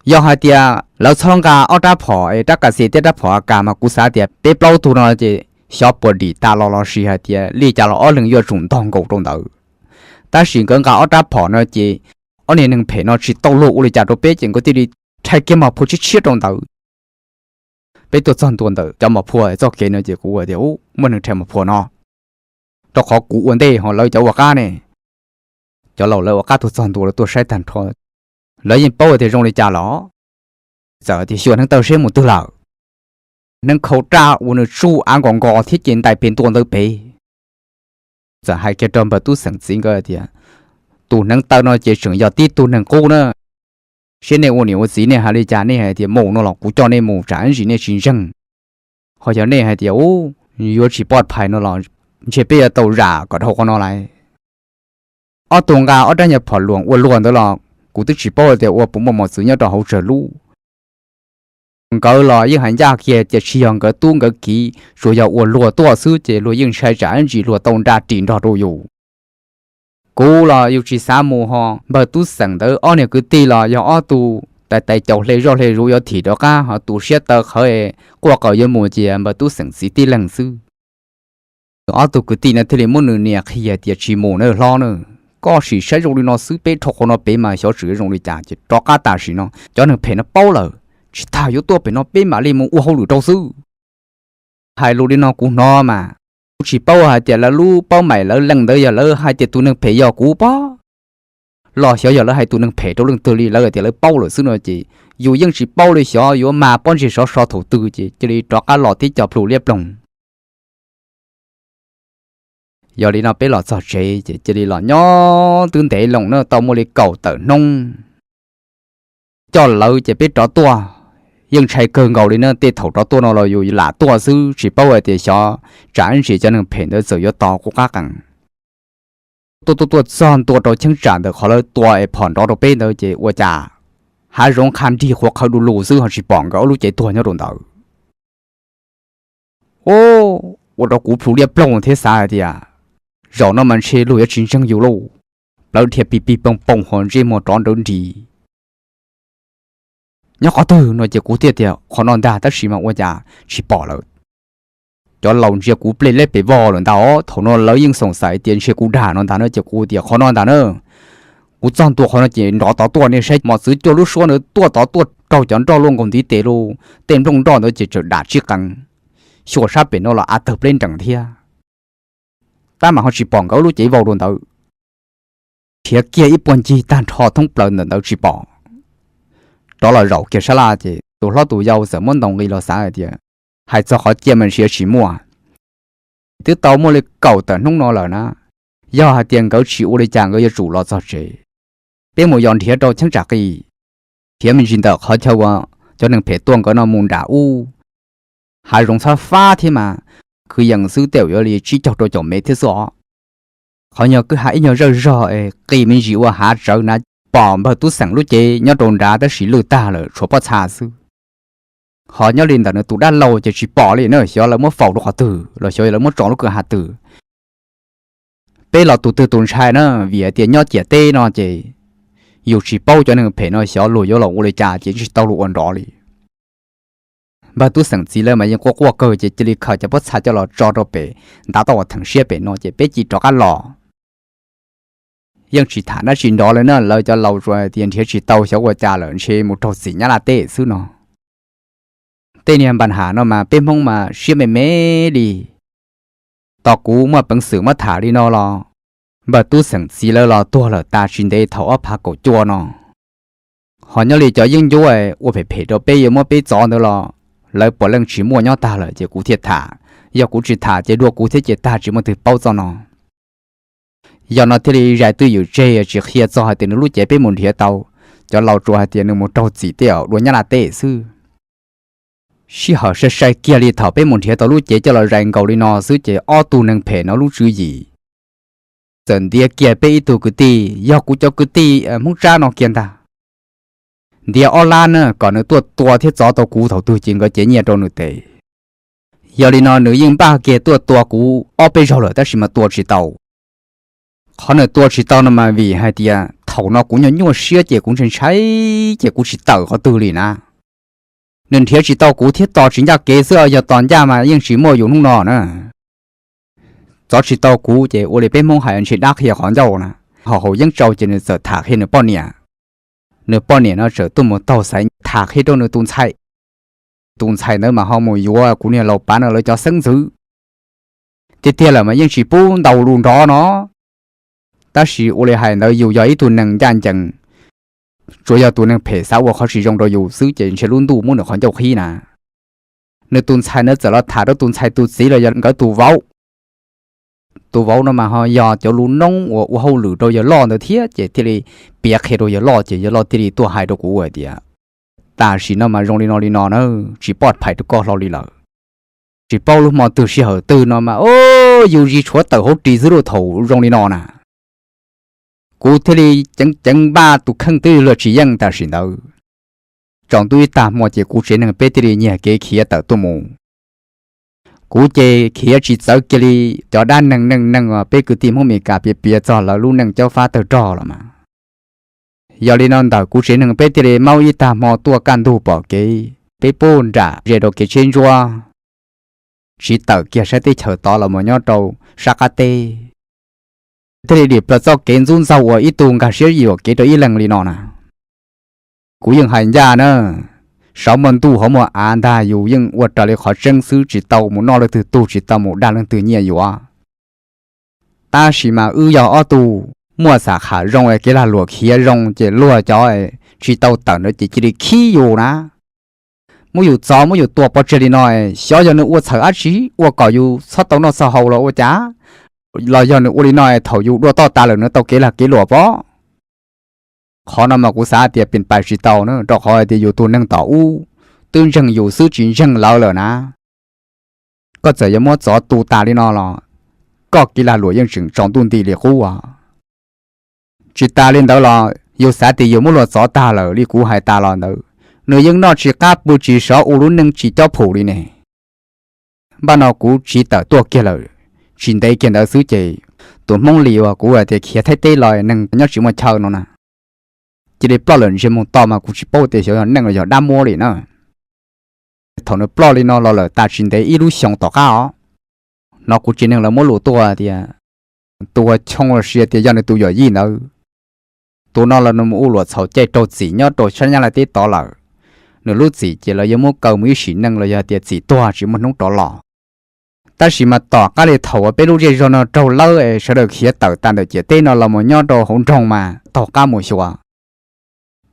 Yog hais tias lawv txhob nqa ob rab phom es rab kas xes thiab rab phom a kas mas kuv xav tias peb plaub tug no ces xyov puas dim tas los los sis hais tias li cas los ob leeg yuav tsum ntog nkaus rau ntawd. Tab sis nkawd nqa ob rab phom no ces ob niag neeg phem no tsis tau luag ua li cas rau peb ces nkawd thiaj li rhais kiag mos phua tshiab tshiab rau ntawd. Peb tuaj txog ntua ntawm cov mos phua txoj kev no ces kuv tias, Ub, muaj neeg rhais mos phua no, rau qhov kuv ua ntej ho lawv cov ua qab ne. Cov laus lawv ua qab tuaj txog ntua lawv tuaj saib tag nrho, lawv yeej paub tias zoo li cas los, txawm tias xyuas hneev taw seb mus twg lawm. Hneev khau raj uas nws tsuj av nkos nkos thiab ces ntais pes ntua ntawd pem. Txawm hais kiag rau npawg Tub Xeem txiv nkawd tias, Tus hneev taw no ces tseem yog tib tug neeg qub na. Seb nej ua niam ua txiv nej hais li cas, nej hais tias mus no los kuv coj nej mus, tsam ib ntsis nej tsis ntseeg. Ho yog nej hais tias, Ub, yuav tsis pov phais no los ntshe peb yuav tau zam kom dhau qhov no lawm. Ob tug nqa ob rab nyuag phom luam ua luag ntawd los kuv twb tsis paub tias ua puas muaj mos txwv nyob rau hauv tsawg lub. Nkawd los yeej hais ncaj kiag tias tsis yog nkawd tub nkawd kiv, tsuas yog ua luag tuaj xwb ces luag yeej ntshai tsam ib ntsis luag tau nra ris nrog rau yus. Kuv los yus tsis xav mus ho npawg Tub Xeem ntawd ob niag kwv tij los yog ob tug tais tais caus hle zoj hle zuv yuav thim rov qab ho tu siab taw qhawv quaj qawv yuav mus ces npawg Tub Xeem txiv tib leeg xwb. Ob tug kwv tij no thiaj li muab nws niam qhia tias, Tsis mus na hlob na, koj sim saib zoo li no xwb peb dhau qhov no pem mas xyov tseem yuav zoo li cas ces rov qab tam sim no cov neeg phem no paub lawm, tsis tas yuav tuaj pem no peb mam li mus ua hauj lwm rau xwb. Hais lus li no kuv hnov mas, kuv tsis paub hais tias lawv lub paub maim lawv leej ntawd yog lawv hais tias tus neeg phem yog kuv pob, los xyov yog lawv hais tus neeg phem rau leej twg li, lawv tias lawv paub lawm xwb no ces yus yeej tsis paub li, xyov yuav mag pob ntseg sov so thaum twg ces cia li rov qab los tib co plhu liab ploog. Yog li no peb los txog tsev ces cia li los nyob twb ntev loo na, tau muaj li kaum tawm hnub coj lawv ces peb rov tuaj. Yeej ntshai kawg nkaus li na, tej thaum rov tuaj no los yus lam tuaj xwb tsis paub hais tias xyov tsam ib ntsis cov neeg phem ntawd txawm yuav tos kuv qab qees. Tuaj tuaj tuaj txog ntua rau cheeb tsam ntawm qhov lawv tua es phom nrov rau peb ntawd ces ua cas hav zoov qha nrig qhuav qhawv du lug xwb ho tsis pom nkawd ob lub cev tuag nyob rau ntawd. Ua rau kuv plhu liab ploog thiab xav hais tias zaum no mas ntshe luag yuav tsis ntseeg yus lauj, plawv dhia pig pig poog poog ho ntsej muag rov nrawv nris. Nyob qhov twg no ces kuv thiaj tias qhov no ntag, tab sis mas ua cas tsis pom lawm. Cov laus ntsia kuv plej leb pes vog lawm ntag os, thaum no lawv yeej xoom xaim tias ntshe kuv dag no ntag na ces kuv tias qhov no ntag na. Kuv txog ntua qhov no ces nrov tod tuaj, nej saib mos txwv cuaj lub suab ntawd tuaj tod tuaj raug cov nroj luaj nkaus ntiv tes lauj, tej nplooj nroj ntawd ces tseem dam tsib qees, xyuas sab pem no los av tawg pleb nrees thiab. Tab mas ho tsis pom nkawd lub cev vau rau ntawd. Nrhiav kiag ib puag ncig tag nrho thoob plaws ntawm ntawd tsis pom. Rov los zaum kiag sab laj ces tus hlob tus yau txawm muab ntaus nqi los xav hais tias, hais txog qhov cia mas ntshe tsis muaj. Twb tau muaj li kaum tawm hnub no lawm na, yog hais tias nkawd tsis ua li cas nkawd yuav tsum los txog tsev. Peb mus yos nrhiav rau cheeb tsam qis, nrhiav me ntsis ntawm qhov chaw uas cov neeg phem tuaj nkawd no mus nram ub. Hav zoov txhob fab thiab mas, kwv yees xwb tej zaum yuav li tsib caug rau caum mev thiab xwb os. Qhov nyuag kwj ha ib nyuag zawj zog es qis me ntsis ua hav tsawv na, pom npawg Tub Xeem lub cev nyob rau nrad tab sis lwj tag lawm tshuav pob txha xwb. Ho nyob li ntawm nws tus dab laug ces tsis pom li na, xyov lawv muab faus rau qhov twg los xyov lawv muab tso lub kwj ha twg. Peb los tus twg tus ntshai na, vim hais tias nyob ciam teb no ces yus tsis paub cov neeg phem no xyov luag yuav los ua li cas ces tsis tau luag ua nrov li. Npawg Tub Xeem txiv lawv mas yeej quaj quaj kawg ces cia li khaws cov pob txha coj los tso rau pem ntav toj uas theem siab pem no ces peb cia li rov qab los. Yeej tsis tham dab tsi nrov li na, lawv cov laus tsuas tias nrhiav tsis tau xyov ua cas lawm ntshe mus raug txim Nyab Laj teb xwb no. Tej niag npa nham no mas peb Hmoob mas siab me me li. Tos kuv muaj peev xwm muab tham li no los, npawg Tub Xeem txiv lawv los tuag lawm tas tsis ntev thaum ob phav kaum cuaj no. Ho nyob li cov yeeb ncuab ua phem phem rau peb yuav muab peb txov ntawd los lawv puav leej tsis muaj nyob tag lawm ces kuv thiaj tham. Yog kuv tsis tham ces dua kuv thiab ces tag tsis muaj twg paub txoj no. Yog no thiaj li zais twj ywm tseg tsis qhia txog hais tias nws lub cev peb mus nrhiav tau. Cov laus tsuas hais tias nws mus raug txim tej zaum dua Nyab Laj teb xwb. Sij hawm sai sai kiag li thaum peb mus nrhiav tau lub cev coj los zais nkaus li no xwb ces ob tug neeg phem no lub tswv yim txawm ntiav kiag peb ib tug kwv tij, yog kuv cov kwv tij Hmoob Tsab no kiag ntag. Ntiav ob lab na kom nws tuaj tua thiab txov tau kuv thaum twg ces nkawd cev nyiaj rau nws tes. Yog li no nws yeej npaj kiag tuaj tua kuv ob peb zaug lawm tab sis mas tua tsis tau. Qhov nws tua tsis tau no mas vim hais tias thaum no kuv nyuaj nyuaj siab ces kuv ntshai ntshai ces kuv tsis tawm qhov twg li na. Nws nrhiav tsis tau kuv thiab tos tsis ncaj kev xwb, yog tos ncaj mas yeej tsis muaj yus hnub no na. Txov tsis tau kuv ces ua li peb Hmoob hais ntshe dab qhia qhov ncauj na, ho haus yeeb tsau ces nws txawm tham qhia nws poj niam. Nws poj niam no txawm tuaj mus taug xaiv tham qhia rau nws tus ntxhais. Tus ntxhais ntawd mas ho mus yuav kuv niag laus pav no lawv cov xeeb ntxwv. Tiag tiag lawm mas yeej tsis pub ntaus lus nrov no. Tab sis ua li hais ntawd yus yog ib tug neeg ncaj ncees, tsuas yog tus neeg phem xav ua qhov tsis zoo rau yus xwb ces ntshe lub ntuj muab nws qhov ncauj qhib na. Nws tus ntxhais ntawd txawm los tham rau tus ntxhais tus txiv los yog nkawd tus vauv. Tus vauv no mas ho yog cov lus noob uas ua hauj lwm rau yawg loj ntawd thiab ces thiaj li piav qhia rau yawg loj ces yawg loj thiaj li tuaj hais rau kuv hais tias tam sim no mas zoo li no li no na, tsis poj phais rau koj hlo li lawm. Tsis paub lub hmo twg sij hawm twg no mas o, yus zis tshuav tawm hauv ris xwb lub thaum zoo li no na. Kuv thiaj li ceev ceev npaj tus kheej twb luag tsis yeej tam sim ntawd. Tsaus ntuj ib tag hmo ces kuv tsev neeg peb thiaj li nyiag kev khiav tawm tuaj mus. Kuv ces khiav tsis txawv kiag li cov dab neeg neej neeg peb kwv tij Hmoob Meskas piav piav txog lawv lub neej caub fab tawg rog los mas. Yog li no ntawm kuv tsev neeg peb thiaj li maub ib tag hmo tuaj kaj ntug pom kev, peb puag nram ze rau kev tsheb ntsuab, tsiv tawm kiag sab teb chaws tod los mus nyob rau sab qab teb. Thiaj li dim plaws txoj kev ntxub ntxaug uas ib tug nkag siab yuam kev rau ib leeg li no na. Kuv yeej hais ncaj na, saum muaj ntuj hauv muaj av ntag, yus yeej ua raws li qhov tseeb xwb, tsis tau mus noj leej twg tug, tsis tau mus dag leej twg nyiaj yuav. Tab sis mas wb yog ob tug muaj xam kham zoo es kev lag luam khiav zoo ces luag cov tsis tau tawm ntawd ces cia li khib yus na. Muab yus txov muab yus tua pov tseg li no, xyov yog nws ua txhawm dab tsi ua kom yus txhob tau noj txog haus los ua cas. Los yog nws ua li no thaum yus dua toj tas lawm nws tau kev lag kev luam pob. Qhov no mas kuv xav tias pes pais tsis tau na, rau qhov hais tias yus tus neeg tom ub twb ntseeg yus xwb tsis ntseeg lawv lawm na. Koj txawm yuav muab txov tu tas li no los koj kev lag luam yeej tseem tsaus ntuj nti li qub. Tsis tas li ntawd los yus xav tias yus muab luag txov tag lawm li kuv hais tas los ntawd, nws yeej noj tsis qab pw tsis sov ua lub neej tsis cob phum li ne. Npaj no kuv tsiv tawm tuaj kiag lawm, tsis ntev kiag ntawd xwb ces tus Hmoob Lis uas kuv hais tias khiav Thaib teb los neeg nyob tsis muaj chaw no na, cia li ploj lawm ntsiag mus to mas kuv tsis paub tias xyov yog neeg los yog dab muab li na. Thaum nws ploj li no los lawm tas tsis ntev ib lub xyoos tom qab os, hnov kuv tsev neeg lawv muab lus tuaj tias tus uas Choo los sis tias yog nws tus yawm yij ntawd, tus no los nws mus ua luam txhaum cai raug txim nyob rau sab Nyab Laj teb tod lawm. Nws lub txim ces lawv yuav muab kaw mus ib sim neej los yog tias txim tuag tsis muaj hnub rov los. Tab sis mas tom qab li thaum uas peb lub zej zog no raug lawb es sawv daws khiav tawm tas ntawm ciam teb no los mus nyob rau hauv nroog mas taug qab mus xyuas,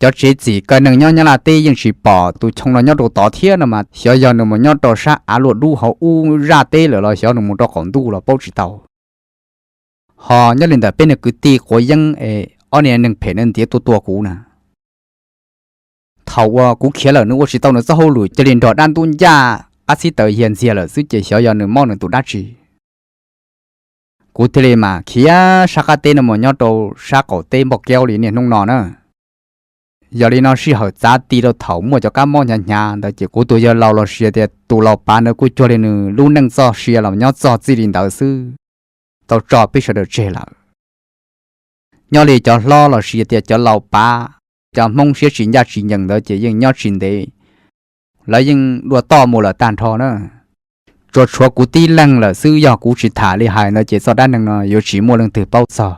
cov tsev txim kaw neeg nyob Nyab Laj teb yeej tsis pom tus Choo no nyob rau tod thiab no mas xyov yog nws mus nyob rau sab av luaj dub hauv ub zaj teb lawm los xyov nws mus rau qaum ntuj los paub tsis tau. Ho nyob li ntawm peb niag kwv tij quav yeeb es ob niag neeg phem no ntiav tuaj tua kuv na, thaum uas kuv khiav lawm nws ua tsis tau nws txoj hauj lwm cia li nrog dab ntub ncaj qab txhib taws hias ntxiag lawm xwb ces xyov yog nws mob nws tus dab tsi. Kuv thiaj li mas khiav sab qab teb no mus nyob rau sab qaum teb Npauj Keub li niaj hnub no na. Yog li no sij hawm txav ti rau thaum muaj cov kab mob hnyav hnyav ntawd ces kuv tus yawg laus los sis tias tus laus pav ntawd kuj cuag li nws lub neej txoj sia los nyob txog txij li ntawd xwb, tau tso peb sawv daws tseg lawm. Nyob li cov hlob los sis tias cov laus pav, cov Hmoob siab tsis ncaj tsis ncees ntawd ces yeej nyob tsis ntev, lawv yeej dua toj mus lawm tag nrho na. Tsuas tshuav kuv tib leeg lawm xwb, yog kuv tsis tham li hais ntawd ces txoj dab neeg no yuav tsis muaj leej twg paub txog.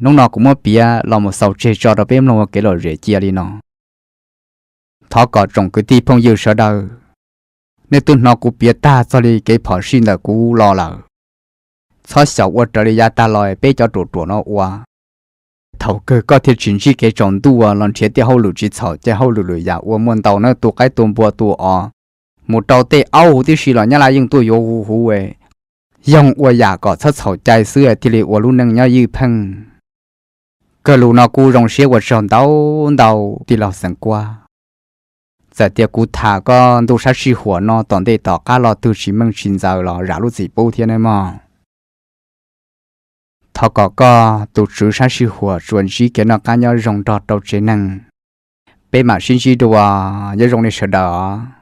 Hnub no kuv muab piav los mus xaus tseg tso rau peb mloog ua kev lom zem cia li no. Thov kom tsoom kwv tij phooj ywg sawv daws, nej twb hnov kuv piav tag txog li kev phom sij ntawm kuv los lawm, txhob xyaum ua raws li yav tag los peb cov ruam ruam no ua. Thaum kawg koj thiaj tsis ntsib kev tsaus ntuj los nrhiav tej hauj lwm tsis txhaum, ces hauj lwm lwm yam ua muaj ntau na, tu qaib tu npua tu os, mus rau tej aub huv tib si los Nyab Laj yeej tuaj yuav huv huv. Yoog ua yam kom txhob txhaum cai xwb thiaj li ua lub neej nyob ywj pheej. Kawg lus no kuj zoo siab ua tsaug ntau ntau tij laug Xeev Kuab. Txawm tias kuv tham koj ntuj sab sij huam no tom ntej tom qab los twg tsis meej tsis ntxaws los zam lub txim pub thiab nawb mog. Thov kom koj tus tswv sab sij huam tsuas ntsib kev noj qab nyob zoo nrog rau tsev neeg. Peb mam sib ntsib dua, nyob zoo nej sawv daws os.